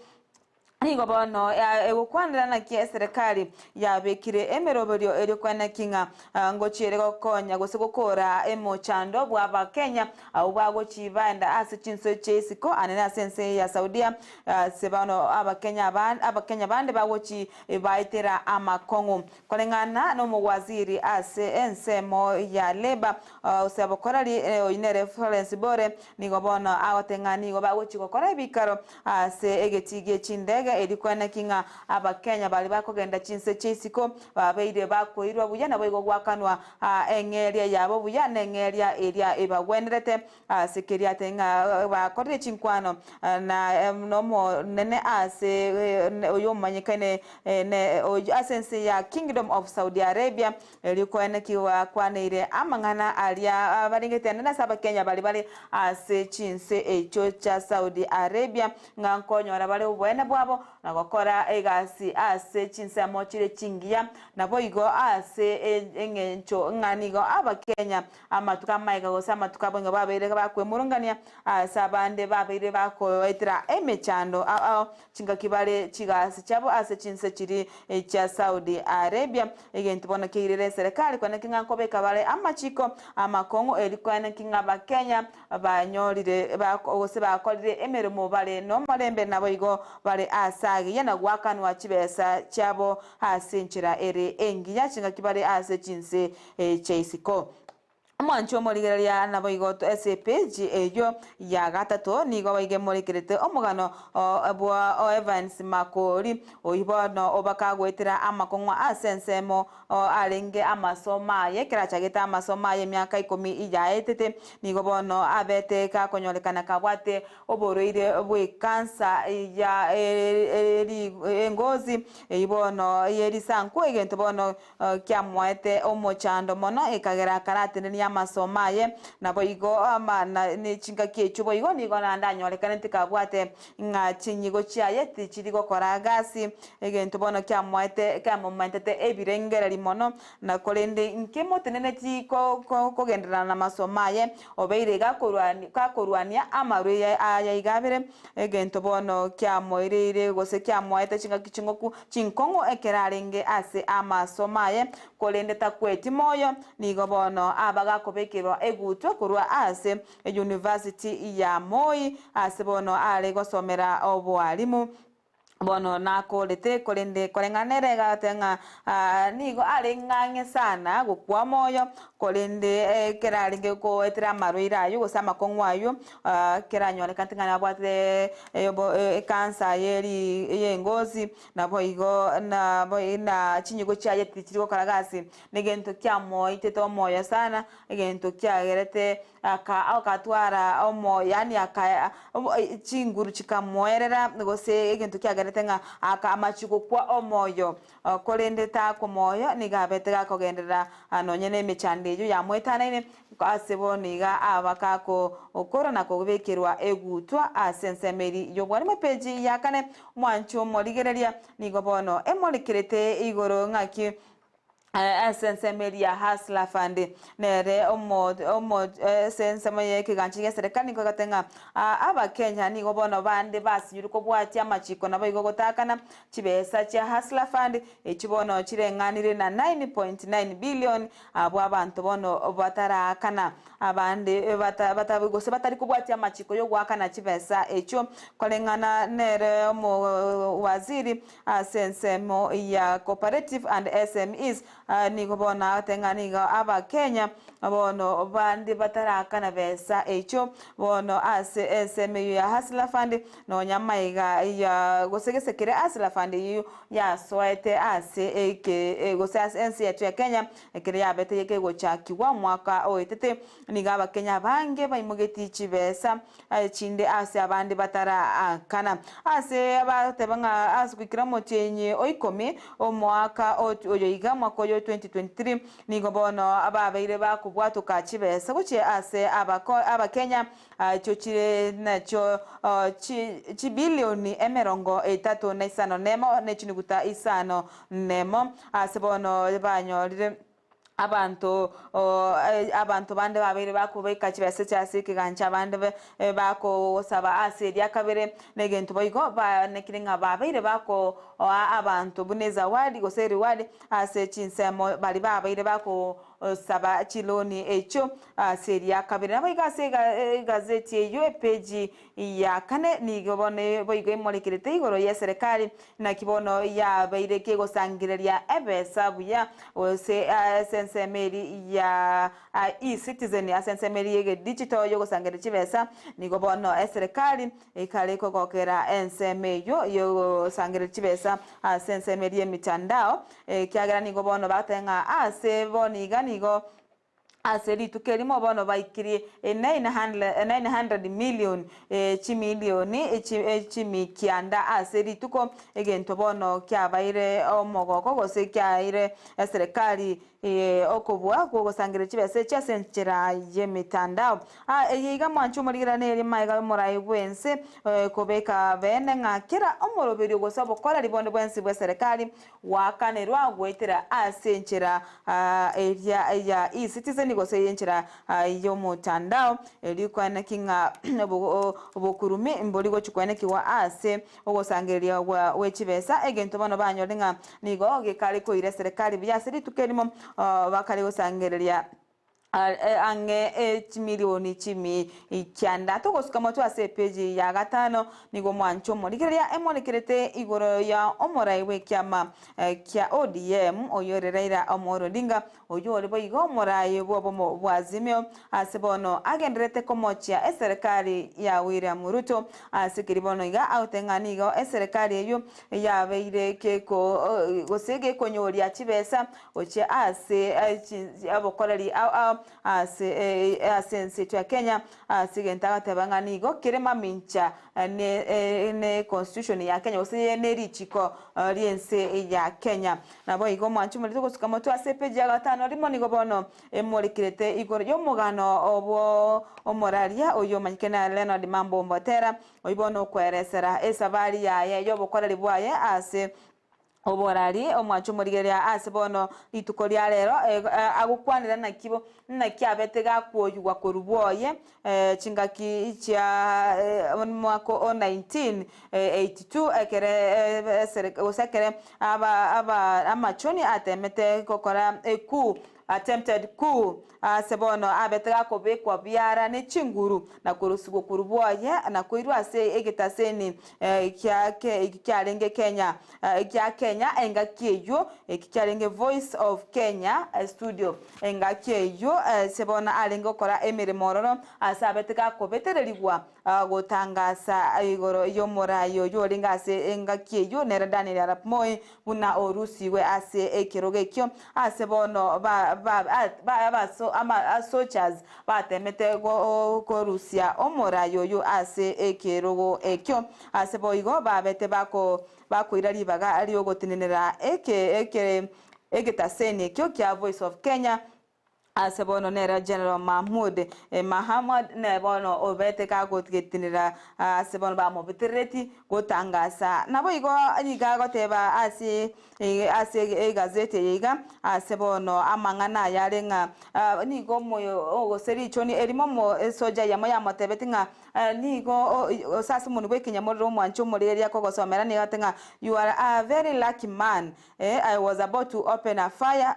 Nigo bono egokwanera naki eserekari yabekire emeroberio erio kweneki ng'a ngochiere gokonya gose gokora emochando bw'Abakenya abwo bagochi baenda ase chinse chia isiko anene ase ense ya Saudia ase bono Abakenya Abakenya bande bagochi baetera amakong'u. Koreng'ana nomowaziri ase ensemo ya Labour gose obokoreri oyio nere Florence Bore nigo bono agoteba ng'a nigo bagochi gokora ebikaro Ase egetii gie chindege erio kweneki ng'a Abakenya baria bakogenda chinse chia isiko babeire bakoirwa buya naboigo gwakanwa eng'eria yabo buya neng'eria eria ebagwenerete ase keria ate ng'a bakorire chinkwano na nomonene ase oyo omanyekaine ase ense ya Kingdom of Saudi Arabia Erio koeneki gwakwaneire amang'ana aria barengete anene ase Abakenya baria bare ase chinse echio chia Saudi Arabia, ng'a nkonyora bare oboene bwabo na gokora egasi ase chinsemo chire chingiya, naboigo ase engencho ng'a nigo Abakenya amatuko amaega gose amatuko aboingo babeire bakwemurungania ase abande babeire bakoetera emechando ao ao Chingaki bare chigasi chiabo ase chinse chiria chia Saudi Arabia. Egento bono keirire eserekari koeneki ng'a nkobeka bare amachiko amakong'u erio koeneki ng'a abakenya banyorire gose bakorire emeremo bare nomorembe naboigo bare ase agiya na goakanwa chibesa chiabo ase enchera ere engiya chingaki bare ase chinse chia isiko. Omwanchi omorigereria naboigo ase epeji eyio ya gatato nigo baigemorekerete omogano bwa o Evans Makori, oyio bono obakagoetera amakong'u ase ensemo arenge amasomo aye ekero achagete amasomo aye emiaka ikomi yaetete. Nigo bono abete gakonyorekana kabwate oborwaire bw'ekansa ya engozi eyio bono yerisanku egento bono Kiamoete omochando mono, ekagera akaratenenia amasomo aye. Naboigo amana ne chingaki echio boigo nigo naende anyorekanete kabwate ng'a chinyigo chiaye tichiri gokora gasi. Egento bono kiamoete kiamomentete ebirengereri mono, na korende nkemoteneneti kogenderera namasomo aye, obeire gakorwania amarwaire aya iga abere. Egento bono kiamoireire gose kiamoete chingaki ching'oku chinkong'u ekero arenge ase amasomo aye, korende takweti moyo, nigo bono aba gakobekerwa egutwa korwa ase eyunivasiti ya Moi, ase bono are gosomera oboalimu. Bono nakorete, korende koreng'ana nere agateba ng'a nigo are ng'ang'e sana gokwa omoyo, korende ekero arenge goetera amarwaire ayio gose amakong'u ayio, ekero anyorekanete ng'a nabwate ekansa y'engosi, naboigo na chinyigo chiaye tichiri gokora gasi, negento kiamoitete omoyo sana, egento kiagerete Aka agatwara omo yaani aka chinguru chikamoerera, gose egento kiagerete ng'a aka amachia gokwa omoyo. Korende takwa moyo, nigo abete gakogenderera nonye nemechando eyio yamoetanaine, ase bono iga aba gakokora na kobekerwa egutwa ase ensemo eria y'obwarimo. Epeji ya kane, Mwanche omorigereria, nigo bono emorekerete igoro ng'aki Ase ensemo eria Hustler Fund nere omo omo ase ensemo y'ekegancha gi'eserekari nigo egoteba ng'a Abakenya nigo bono bande basinyirwe kobwatia amachiko naboigo gotakana chibesa chia Hustler Fund echio bono chireng'anire na 9.9 billion abwo abanto bono bataraakana abande bata bata gose batari kobwatia amachiko y'ogoakana chibesa echio koreng'ana nere omo waziri Ase ensemo ya Cooperative and SMEs, Nigo bono agoteba ng'a nigo Abakenya bono bande batarakana besa echio bono ase ensemo eyio ya Hustler Fund nonya amaiga ya gose gese kere Hustler Fund eyio yasoete ase eke gose ase ense yaito ya Kenya ekero yabete kegochakigwa omwaka oetete nigo Abakenya abange baimogetie chibesa chinde ase abande bataraakana. Ase bagoteba ng'a ase goikera omotienyi o ikomi omwaka oyo iga, omwaka oyo 2023, nigo bono babeire bakobwatoka chibesa gochia ase Abakenya echio chire nachio chibilioni emerongo etato na isano nemo ne chinuguta isano nemo ase bono banyorire. Abanto abanto bande babeire bakobeka chibesa chia ase ekegancha abande bakosaba ase eria kabere, na egento boigo baanekire ng'a babeire bakoa abanto buna ezawadi gose eriwadi ase chinsemo baria babeire bakosaba chiloni echio ase eria kabere. Naboigo ase egazeti eyio epeji ya kane nigo bono boigo emorekerete igoro y'eserekari, naki bono yabeire kegosangereria ebesa buya, gose ase ensemo eria ya E-citizen, ase ensemo eria y'egedigital y'ogosangereria chibesa, nigo bono eserekari ekare kogokera ensemo eyio y'ogosangereria chibesa ase ensemo eria y'emitandao, ekiagera nigo bono bagoteba ng'a ase bono iga nigo Ase rituko erimo bono baikirie 900 million, chimilioni chimikianda ase rituko, egento bono kiabaire omogoko gose kiaeire eserekari okobua kw'ogosangereria chibesa echi ase enchera y'emetandao. Eye iga mwanche omorigerera neri magega y'omorai bw'ense kobeka bene ng'a kera omoroberio gose obokoreri bonde bwensi bw'eserekari Goakanerwa goetera ase enchera eria ya E-Citizen gose enchera y'omotandao, erio koeneki ng'a obokurumi mbori gochia koenekigwa ase ogosangereria gwe chibesa, egento bono banyore ng'a nigo gekare koira eserekari buya ase rituko erimo bakare gosangereria ang'e chimilioni chimi kianda. Togosuka motwe ase epeji ya gatano, nigo omwancho omorigereria emorekerete igoro ya omorai bw'ekiama kia ODM oyore Raila Amolo Odinga, oyio ore boigo omorai bw'obomo bwa Azimio ase bono agendererete komochia eserekari ya William Ruto ase keria bono iga agoteba ng'a nigo eserekari eyio yabeire geko gose gekonyoria chibesa Gochia ase obokoreri ao ao ase ase ense yaito ya Kenya, ase egento agateba ng'a nigo kere mamincha ne ne constitution ya Kenya gose ne richiko ri'ense ya Kenya. Naboigo omwanchi omorito gosuka motwe ase epeji ya gatano rimo nigo bono emorekerete igoro y'omogano obwo omoraria oyio omanyekene na Leonard Mambo Mbotera, oyio bono okweresera esabari yaye y'obokoreri bwaye ase Oborari, omwancho omorigereria ase bono rituko ria rero, agokwanera naki bo, naki abete gakwoyigwa korwa bwoye chingaki chia omwaka o 1982 ekere esere gose ekere aba aba amachoni atemete gokora ecoup, attempted coup, Aase bono abete gakobekwa biara ne chinguru, na korusigwa korwa bwoye, na koirwa ase egetaseni kia kiarenge Kenya gia Kenya engaki eyio, eki kiarenge Voice of Kenya studio engaki eyio, ase bono arenge gokora emeremo ororo, ase abete gakobetererigwa Gotangasa igoro y'omoraai oyio orenge ase engaki eyio, nere Daniel Arap Moi, buna orusigwe ase ekerogo ekio, ase bono abasochas batemete korusia omoraai oyio ase ekerogo ekio, ase boigo babete bakoira ribaga riogotenenera egetaseni ekio kia Voice of Kenya. Ase bono nere General Mahmoud Mahamad nere bono obete kagogetinera ase bono bamobeterereti gotangasa. Naboigo nigo agoteba ase ase egazeti eye iga ase bono amang'ana aya are ng'a nigo omoyo gose richoni erimo omosoja eyemo yamotebeti ng'a nigo gose ase omonwa bw'ekenyamorero omwanche omoreri akogosomera nigo agote ng'a you are a very lucky man I was about to open a fire.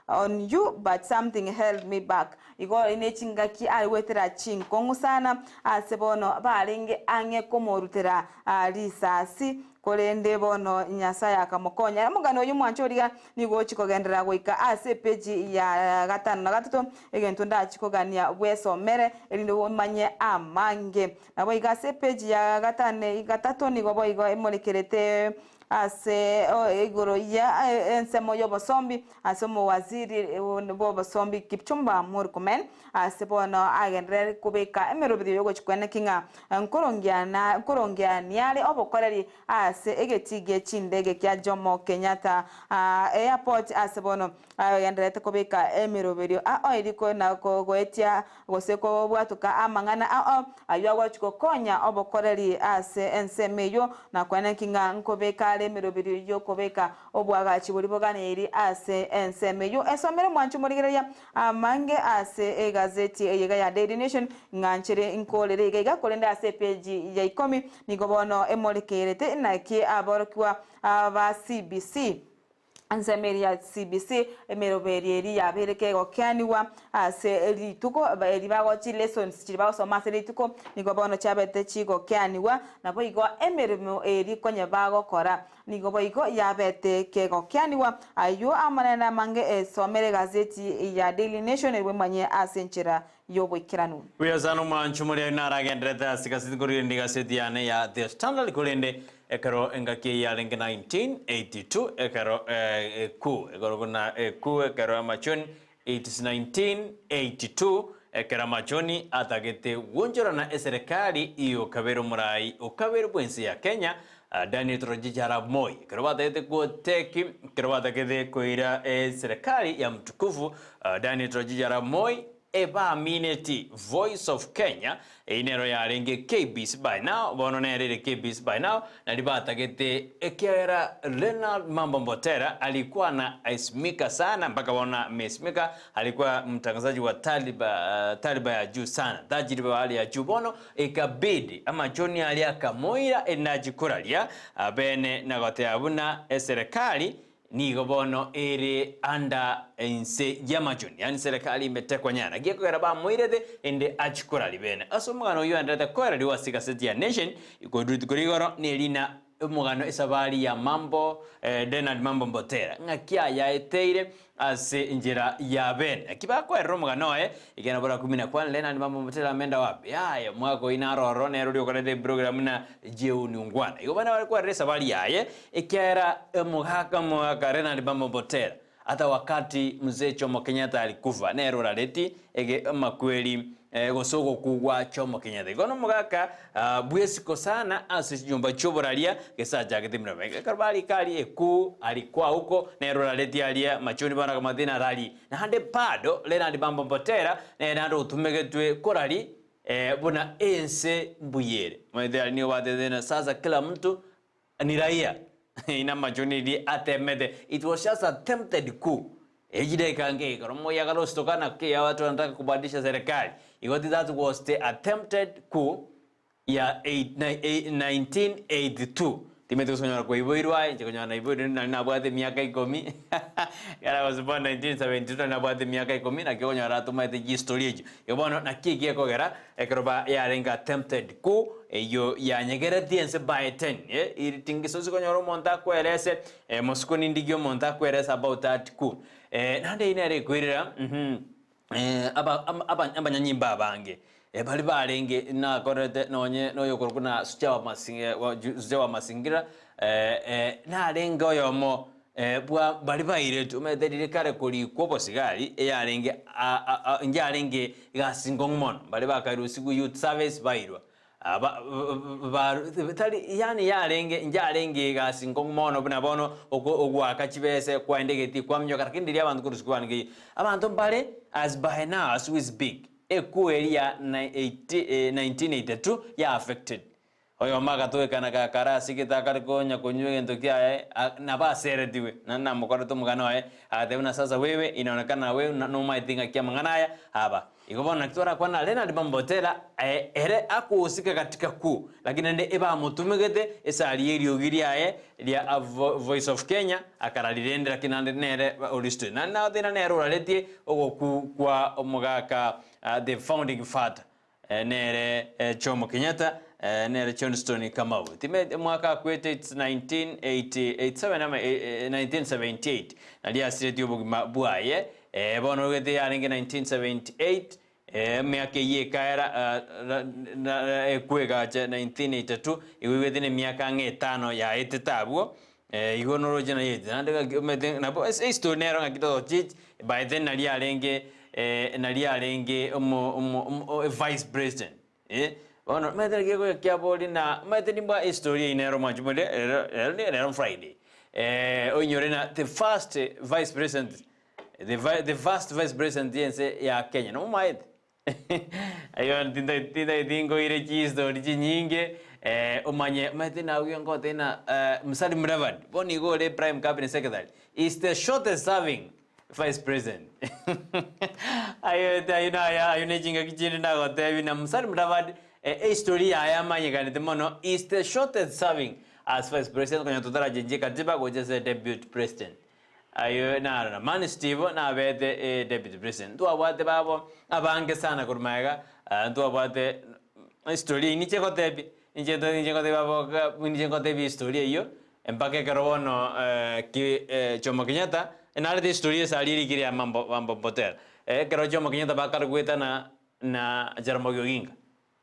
on you but something held me back. Igo ne chingaki are goetera chinkong'u sana ase bono barenge ang'e komorutera risasi korende bono Nyasaye akamokonya. Omogano oyio mwanche origa nigo ochi kogenderera goika ase epeji ya gatano na gatato egento ndachi kogania bwesomere erinde omanye amange. Naboigo ase epeji ya gatano gatato nigo boigo emorekerete ase igoro ya ensemo y'obosombi ase omowaziri bw'obosombi Kipchumba Murkomen ase bono agenderere kobeka emeroberio yogochikweneki ng'a nkorongiana nkorongianiare obokoreri ase egetii gie chindege kia Jomo Kenyatta Airport ase bono agendererete kobeka emeroberio ao eriko na goetia gose kobwatoka amang'ana ao aywo agochi gokonya obokoreri ase ensemo eywo na kweneki ng'a nkobeka are emeroberio yokobeka obwagachi boria boganeiri ase ensemo eywo. Esomere mwanche morigereria amange ase egazeti eye iga ya Daily Nation ng'a nchere nkorere iga iga korende ase epeji ya ikomi nigo bono emorekerete naki aborokigwa ba CBC ensemo eria ya CBC emeroberio eria yabeire kegokeanigwa ase rituko eri bago chilessons chiria bagosoma ase rituko nigo bono chiabete chigokeanigwa naboigo emeremo eria konya bagokora nigo boigo yabete kegokeanigwa. Aywo amanene amange esomere egazeti ya Daily Nation erwe emanye ase enchera y'oboikeranu. Buya sana omwancho moria naragenderete ase gaseti nkorende gaseti yane ya The Standard korende ekero engaki eye yarenge 1982 ekero eku ekero buna eku ekero amachoni it is 1982 ekero amachoni atagete gwonchorana eserekari yokabere omorai okabere bwense ya Kenya Daniel Toroitich arap Moi ekero batagete goteki ekero batagete koira eserekari ya mtukufu Daniel Toroitich arap Moi Ebaamineti Voice of Kenya, eyio nero yarenge KBC by now, bono nere ere KBC by now, nario batagete ekiagera Leonard Mambo Mbotera alikuwa anaesimika sana mpaka bono ameesimika, alikuwa mtangazaji wa taliba, taliba ya juu sana, tajriba ya hali ya juu, bono ekabidi amachoni aria akamoira erinde achie koraria bene na goteba buna eserekari Nigo bono ere anda inse y'amachuni, yaani serikali ime tekonyara. Naki ekogera bamoirete ende achie koraria bene. Ase omogano oyio oenderete koereriwa ase egaseti ya Nation, korwa rituko rigoro nerina omogano esabari ya Mambo Denard Mambo Mbotera ng'aki ayaeteire ase enchera ya bene. Naki bakoerera omogano oye, ekiagera bora kumi na kwane Lenard Mambo Mbotera ameenda wapi? Yaya omwaka oyio naro ororo nere oria okorete eprogram na Jehu Niungwana. Igo bana bare kwerera esabari yaye, ekiagera omogaka omogaka Leonard Mambo Mbotela, hata wakati mzee Jomo Kenyatta alikufa, nere orareti ege amakweri gose ogokugwa Jomo Kenyatta. Igo nomogaka bwesiko sana ase chinyomba chioboraria gese achagete emeremo. Ekero barika aria ekuu alikuwa huko, nere orareti aria machoni bono akamanya narari. Naende bado Leonard Mambo Mbotela nere naende otumegetwe korari buna ense mbuya ere. Omanyete aria nigo batebete ng'a sasa kila mtu ni raia. Ina amachoni eria atemete, it was just attempted coup. Echidakika nke ekero moyagara ositoka na ki watu wanataka kubadilisha serikali. Igo that was the attempted coup ya 1982. Timanyeti gose konyora kwaiboirwe aye, inche konyora naiboirwe nari nabwate emiaka ikomi, ekero I was born 1972 nari nabwate emiaka ikomi, naki okonyora atomaete chistory echio. Igo bono naki eki gekogera, ekero ba yarenge attempted coup, eyio yanyegeretie ense by ten, eh, iri tingisosi konyora omonto akoerese, mosiko nindigie omonto akoerese about that coup. Naende eyio nere ekoirera mh. Abanyanyimba abange baria barenge nakorete nonye noyokorokwa na Sucha wa Masingira, narenge oyomo bwa baria bairetwe, omanyete riria kare korikwa obosigari eyarenge yarenge egasi nkong'u mono, baria bakarusigwa youth service bairwa. Tari yaani yarenge njarenge egasi nkong'u mono buna bono ogoaka chibese kwaenda egetii kwaminyoka lakini riria abanto korwa isiko kegima abanto mbare as by now as we speak ekuu eria ya 1982 ya affected oyomo agatoekana gakare ase egete akare konya konywa egento kiaye nabo aseretigwe naende namokorete omogano oye agateba buna sasa wewe inaonekana wewe nomaete ng'aki amang'ana aya aba. Igo bono naki torakwane na Leonard Mambothera ere akohusika katika ku, lakini naende ebamotumegete esari y'eriogi riaye ria Voice of Kenya akararirende lakini naende nere orisitwe. Naende nagotebia nere oraretie ogoku kwa omogaka the founding father nere Jomo Kenyatta nere Johnstone Kamau. Timanyeti omwaka akwete it's 1987 ama 1978 nario asiretie obogima bwaye. Bono ogete yarenge 1978 emiaka eyio ekaera ekwegacha 1982 igo igwete na emiaka ang'e etano yaetete abwo igo noroche naye ete naende gaki omanyete nabo ase ehistory nero ng'aki togochich by then naria arenge naria arenge omo omo omo vice president bono omanyete naki egoika kiabori na omanyete nimbwa ehistory eyio nero mwanche more rero rero rero friday oinyore na the first vice president The vi the first vice president y'ense ya Kenya nomomaete? Aye tintageti nkoire chistory chinyinge omanye omanyete naye ngotebia ng'a Musalia Mudavadi bono igo ore prime cabinet secretary is the shortest serving vice president aye ayio naye ayio ne chingaki chinde ndagotebie na Musalia Mudavadi ehistory yaye amanyekanete mono is the shortest serving as vice president konya totarachenchia katiba gocha ase deputy president. Ayio narora, mani Steve nabete deputy president. Ntwabwate babo abange sana korwa magega, ntwabwate history eyio ninche ngotebie, ninche ninche ngotebia babo ninche ngotebie history eyio, mpaka ekero bono ki Jomo Kenyatta, narete history ase aria erikire ya mambo mambo mbotera. Ekero Jomo Kenyatta bakare goetana na Jaramogi Oginga,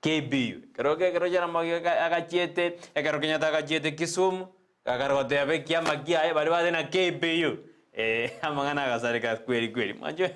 KBU, ekero ekero Jaramogi agachiete, ekero Kenyatta agachiete Kisumu, Gakare goteba ekiama kiaye baria bare na KBU eh amang'ana agasareka kweri kweri mwanchwe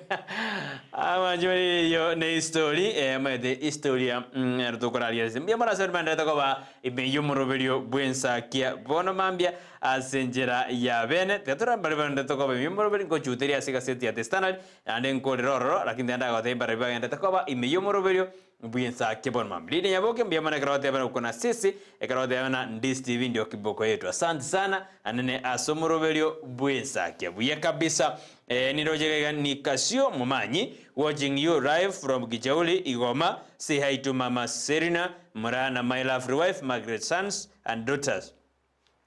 mwanchwe eyo ne history eh omanyete historia ero tokoraria ase mbuya mono ase baria koba ime y'omoroberio bw'ensakia bono mambia ase enchera ya bene tiga tore baria bagenderete koba ime y'omoroberio nkochuteria ase egaseti ya The Standard naende nkorera ororo lakini tiga ndagotebia mbarabwo bagenderete koba ime y'omoroberio Mbuya bono mama. Lilian Nyaboke mbuya mono ekero ogoteba uko na sisi ekero ogoteba na Ndisi TV ndio kiboko yetu. Asante sana anene ase omoroberio bw'ensakia. Buya kabisa. Eh, niroche iga iga ni Kasio Momanyi watching you live from Kijauri Igoma. Say hi to mama Serina Mura na my lovely wife Margaret sons and daughters.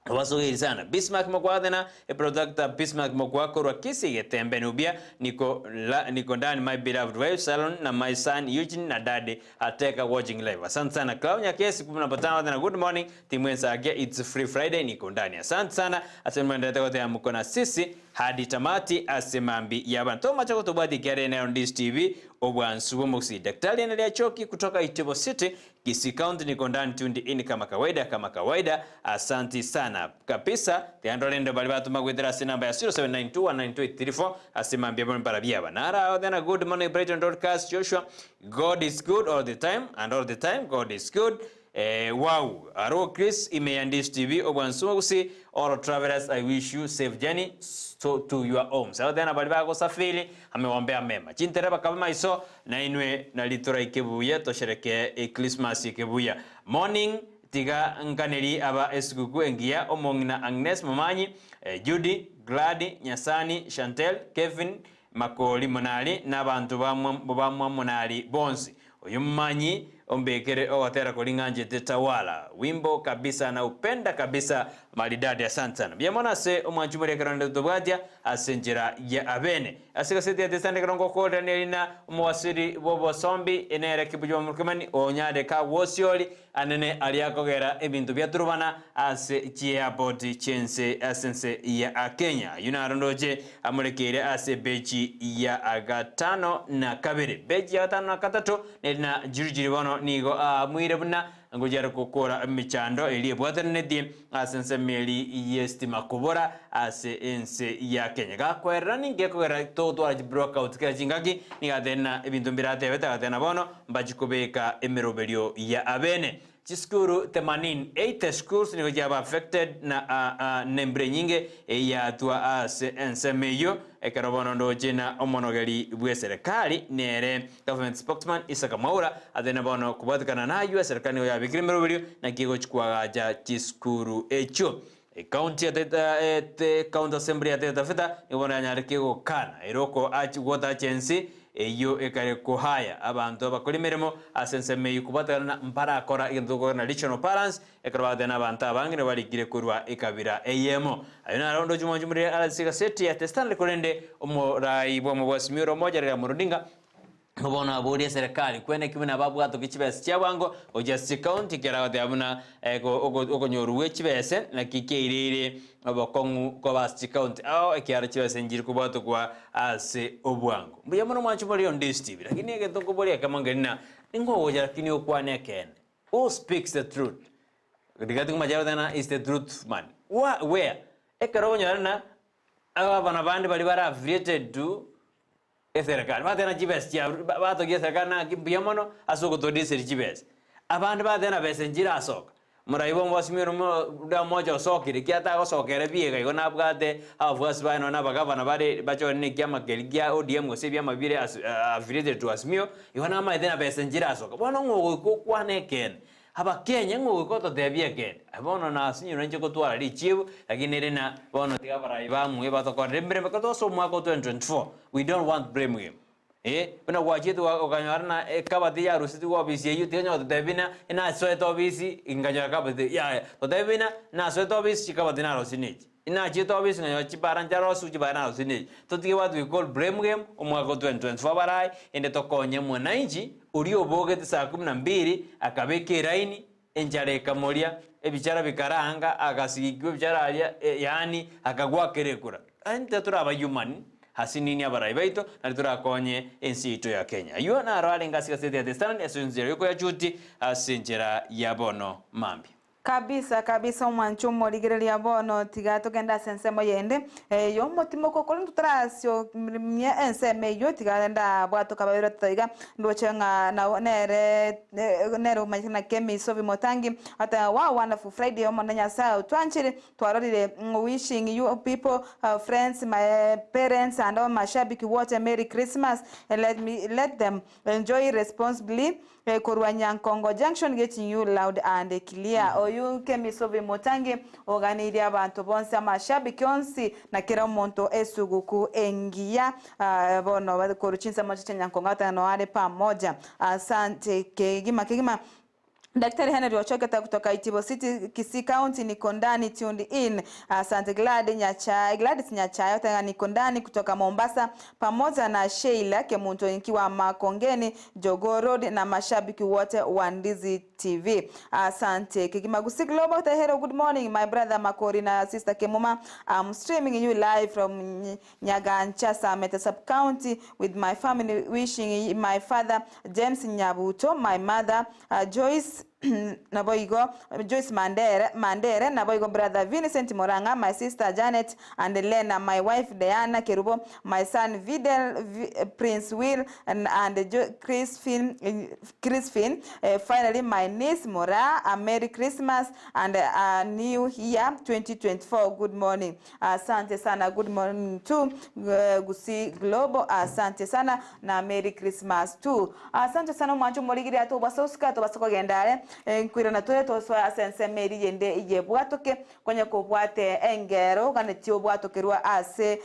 Obasogeiri sana. Bismarck Mokwathena, Eprotector Bismarck Mokwa korwa Kisii Getembe Nubia, niko la, niko ndani my beloved wife Salon na my son Eugene na daddy Ateka watching live. Asante sana Clau Nyakesi 15 na good morning timu Ensagia it's free Friday niko ndani. Asante sana asante mwendelete kote mko na sisi hadi tamati asemambi yaba toma chako tobwati kere nayo Ndisi TV obwansu bw'omosi Daktari Endelea Choki kutoka Itibo City Kisii County niko ndani tuned in kama kawaida kama kawaida. Asanti sana kabisa tiandolendo bali batuma gwethera ase namba ya 0792192834 asemambia bono bara byaba nara then a good morning Brighton broadcast Joshua God is good all the time and all the time God is good. Wow aro Chris ime Ndisi TV obwansu gusi all travelers I wish you safe journey so to your home. So then abali bagosafiri amewaombea mema chintereba kaba maiso na inwe na litura ikebuya toshereke e Christmas ikebuya morning tiga nkaneri aba esiguku engiya omong'ina Agnes Momanyi Judy Gladi Nyasani Chantel Kevin Makori Monari n'abantu bamwa Monari bonsi oyo Momanyi ombekere ogotera koring'anjete tawala wimbo kabisa na upenda kabisa maridadi. Asante sana biamona ase omwanchi muri ekero nde tobwatia ase enchera ya abene ase gaseti ya tesande ekero ngokorera nerina omowasiri bw'obosombi enere Kipchumba Murkomen onyare kagwosiori anene aria akogera ebinto biaturubana ase chiairport chiense ase ense ya Kenya ayio naro ndoche amorekeire ase bechi ya gatano na kabere bechi ya gatano na gatato nerina jirijiri bono nigo aamwire buna ngojiare gokora emechando eri ebwatanetie ase ense emeri y'estima kobora ase ense ya Kenya gakwerera ninki ekogera togotwara chiblockout kera chingaki nigatena ebinto mbiratebete agatena bono mbachikobeka emeroberio ya abene chisukuru themanini 8 schools nigo chiaba affected na nembure nyinge eyatwa ase ensemo eyio ekero bono ndoche na omonogeri bwa serikali nere government spokesman Isaac Mwaura atene bono kobwatikana nayo eserikali nigo yabekire emeroberio naki egochikwagacha chisukuru echio county ya Taita county assembly ya Taita Taveta nigo bono yanyarire gokana eroko gwota agency Eyio ekare kohaya abanto abakora emeremo ase ensemo eyio kobwatekana na mbarakora egento tokogera na regional balance ekero bagoteba na abanto abange nigo barikire korwa ekabira eyemo. Ayio naro onde ochumwanchumorire ase egaseti ya The Standard korende omorai bw'omobwasimi ore omoja Raila Amolo Odinga nigo bono aboria eserekari kwene ki buna babwatokia chibesa chia bwango gochia ase chikaunti ekero agoteba buna okonyorwa gwe chibese naki kiaireire Obokong'u koba ase chikaunti ao ekiagera chibesa enchiri kobwatokwa ase obwango. Mbuya mono mwanche more onde Steve, lakini egento nkoboria ekemo nkeri na ning'o ogocha lakini okwane ekeene? Who speaks the truth? Rigathi ng'omache agoteba ng'a is the truth man. Wha where? Ekero okonyora ng'a abana bande baria bare affiliated to eserekari, bateba ng'a chibesa chiabo batogia eserekari naki mbuya mono ase ogotodiseria chibesa. Abande bateba ng'a besa nchirasoka. Morai bwa omobasimi ore oria omocha osokire, ekiagera tagosokera ebiega igo nabwate abafuasi baye nonya na abagavana bare bachore na ekiama keria kia ODM gose ebiama bire as affiliated to Azimio, igo namaete ng'a besa nchirasoka. Bono ng'o ogoika okwane ekeene? Abakenya ng'o ogoika ototebie ekeene? Aye bono nasinyirwe inche gotwara richibu, lakini ere na bono tiga abarai bamwe batokorere emeremo ekero togose omwaka o 2024, we don't want blame game. Eh, buna gwachiete okanyora na ekabati yarusetigwe ofisi eyio, tiga onye gototebia buna nasoete ofisi nkanyora kabati yaya, totebie buna nasoete ofisi chikabati narosirie nechi, nachiete ofisi nkanyora chibara nchiarosiwu chibara narosirie nechi. Totige what we call blame game, omwaka o 2024 abarai, ende tokonye mwananchi oria obogete saa kumi na mbili akabeka eraini, enchara ekamoria, ebichara bikaranga, agasigikwa ebichara aria, yaani akagwakera ekura. Intwe tore aba human ase nini abarai baito, nario torakonye ense yaito ya Kenya. Ayio naro arenge ase egaseti ya The Standard ase enchera yokoyachuti ase enchera ya bono mambia. Kabisa kabisa omwancho omorigereria bono tiga togende ase ensemo yende y'omotimoko korende totarasiomia ensemo eyio tiga ndabwatoka babere batato iga ndoche ng'a nabo nere nere omanyete naki emisobi motangi ata wow wonderful Friday omonene Nyasaye otwanchire twarorire wishing you people friends my parents and all mashabiki wote merry Christmas let me let them enjoy responsibly Korwa Nyankongo Junction getting you loud and clear. Oyu Kemisobi Mutangi oganeirie abanto bonsi amashabiki onsi na kera omonto esuguku engiya bono korwa chinsemo chia Nyankongo agateba no are pamoja. Asante kegima kegima. Daktari Henry Ochoketa kutoka Itibo City, Kisii County, niko ndani tuned in. Asante Glad Nyachae, Gladys Nyachae oteba niko ndani kutoka Mombasa pamoja na Sheila Kemunto nkiwa Makongeni Jogoo Road na mashabiki wote wa Ndizi TV. Asante kegima. Gusii Global the hello good morning my brother Makori na sister Kemuma. I'm streaming you live from Nyagancha Samete sub county with my family wishing my father James Nyabuto, my mother Joyce naboigo Joyce Mandere Mandere naboigo brother Vincent Murang'a, my sister Janet and Lena, my wife Diana Kerubo, my son Videl Prince Will and Chrisphin Chrisphin, finally my niece Moraa a merry Christmas and a new year 2024 good morning. Asante sana good morning too Gusii Global asante sana na merry Christmas too. Asante sana omwancho omorigereria atobasa gosika tobasa kogenda are nkoirana tore tosoe ase ensemo eria yende yebwatoke konya kobwate engero oganetie obwatokerwa ase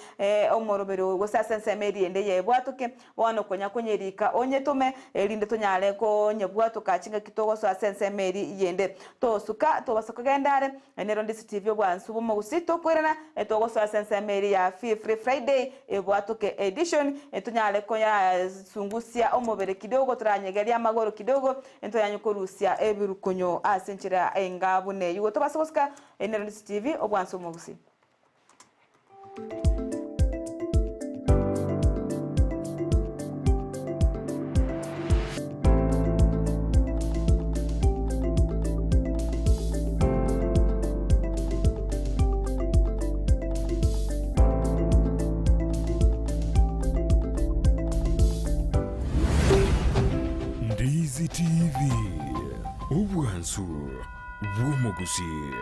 omoroberi gose ase ensemo eria yende yebwatoke bono konya konyerika onyetome erinde tonyare konyebwatoka chingaki togosoa ase ensemo eria yende tosuka tobasa kogenda are Nero ndisi TV obwansu bw'omogusii tokoirana togosoa ase ensemo eria ya Feel Free Friday ebwatoke edition tonyare koyasungusia omobere kidogo toranyegerie amagoro kidogo ntonyanye korusia ebirukunyu ase enchera enga buna eyio igo tobase gosika Nero ndisi TV obwansu bw'omogusii. Ndizi TV, obwansu bw'omogusii.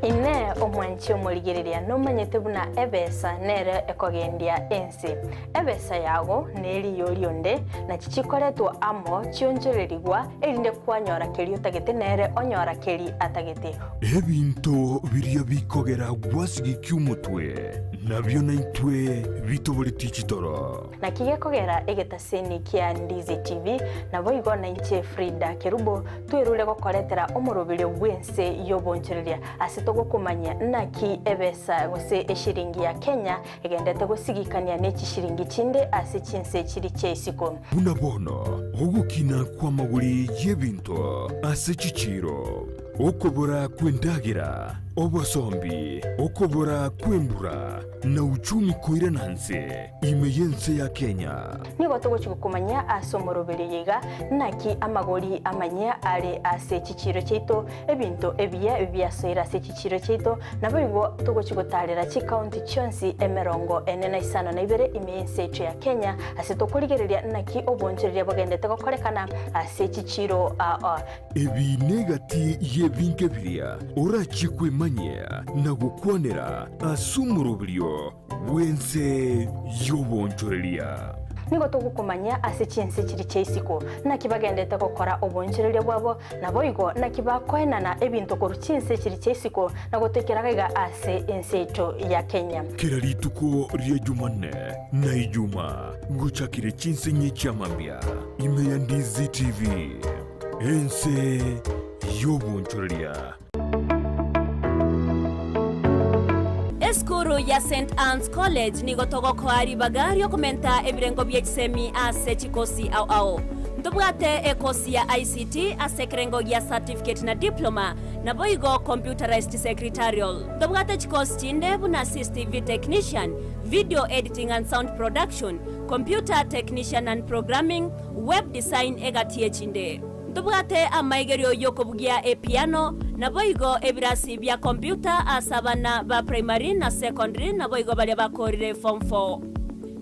Ine omwanchi omorigereria nomanyete buna ebesa nere ekogendia ense. Ebesa yago neriyo rionde nachi chikoretwa amo chionchorerigwa erinde kwanyora keri otagete nere onyora keri atagete. Ebinto biria bikogera gwasigikia omotwe, nabio naintwe bitoboretie chitoro. Naki gekogera egetaseni kia Ndizi TV, naboigo nainche Frida Kerubo twerure gokoretera omoroberio bw'ense y'obonchoreria ase togokomanyia naki ebesa gose eshiringi ya Kenya egendete gosigikania ne chishiringi chinde ase chinse chiri chia isiko. Buna bono ogokina kw'amagori y'ebinto ase chichiiro, okobora kw'endagera, obosombi, okobora kw'embura, na uchumi koirana nse ime y'ense ya Kenya. Nigo togochia gokomanyia ase omoroberio oyo iga, naki amagori amanyia are ase chichiiro chiaito, ebinto ebiya biasoire ase chichiiro chiaito, naboigo togochia gotaarera chikaunti chionsi emerongo ene na isano na ibere ime y'ense yaito ya Kenya, ase tokorigereria naki obonchoreria bogendete gokorekana ase chichiiro aa. Ebi negati y'ebinto biria orachie kwemanyia na gokwanera ase omoroberio bw'ense y'obonchoreria. Nigo togokomanyia ase chinse chiria chia isiko, naki bagendete gokora obonchoreria bwabo, naboigo naki bakoenana ebinto korwa chinse chiria chia isiko na gotoikera gaiga ase ense yaito ya Kenya. Kera rituko ria Jumanne na Ijuma gochakire chinsinyi chia mambia ime ya Ndizi TV, ense y'obonchoreria. Esukuru ya St Anne's College nigo togokoa ribaga riokomenta ebirengo bie chisemi ase chikosi ao ao. Ntobwate ekosi ya ICT ase ekerengo gia certificate na diploma, naboigo computerized secretarial. Ntobwate chikosi chinde buna CCTV technician, video editing and sound production, computer technician and programming, web design egati echinde. Ntobwate amaigerio y'okobugia epiano, naboigo ebirasi bia computer ase abana ba primary na secondary naboigo baria bakorire form 4.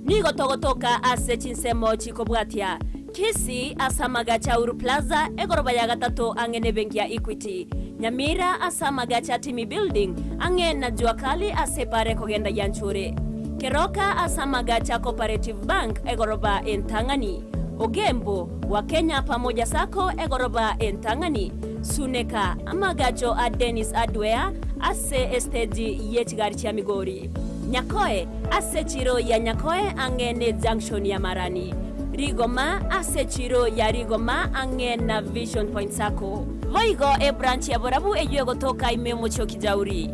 Nigo togotoka ase chinsemo chikobwatia, Kisii ase amagacho a Uhuru Plaza, egoroba ya gatato ang'e nebenki ya Equity, Nyamira ase amagacho a Timi Building ang'e na Jua Kali ase epara ekogenda Gianchure, Keroka ase amagacho a Cooperative Bank egoroba entang'ani, Ogembo, Wakenya Pamoja Sacco egoroba entang'ani, Suneka, amagacho a Dennis Hardware ase esteji ye chigari chia Migori, Nyakoe, ase echiro ya Nyakoe ang'e ne junction ya Marani, Rigoma, ase echiro ya Rigoma ang'e na Vision Point Sacco. Boigo ebranch ya Borabu eyio egotoka ime y'omochie o Kijauri.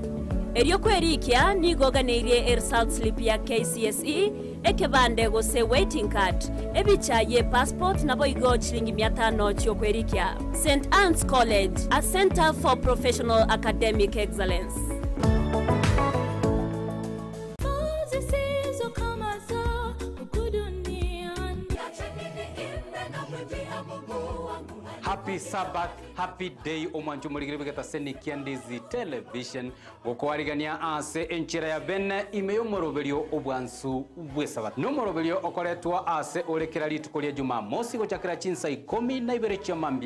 Erio kwerikia nigo oganeirie eresult slip ya KCSE, ekebande gose waiting card, ebicha ye passport naboigo chiringi mia tano chiokwerikia. St Anne's College, a centre for professional academic excellence. Happy Sabbath, happy day omwancho omorigire bw'egetaseni kia Ndizi Television gokoarigania ase enchera ya bene ime y'omoroberio obwansu bw'esabato. Nomoroberio okoretwa ase ore kera rituko ria Jumamosi gochakera chinsa ikomi na ibere chia mambia.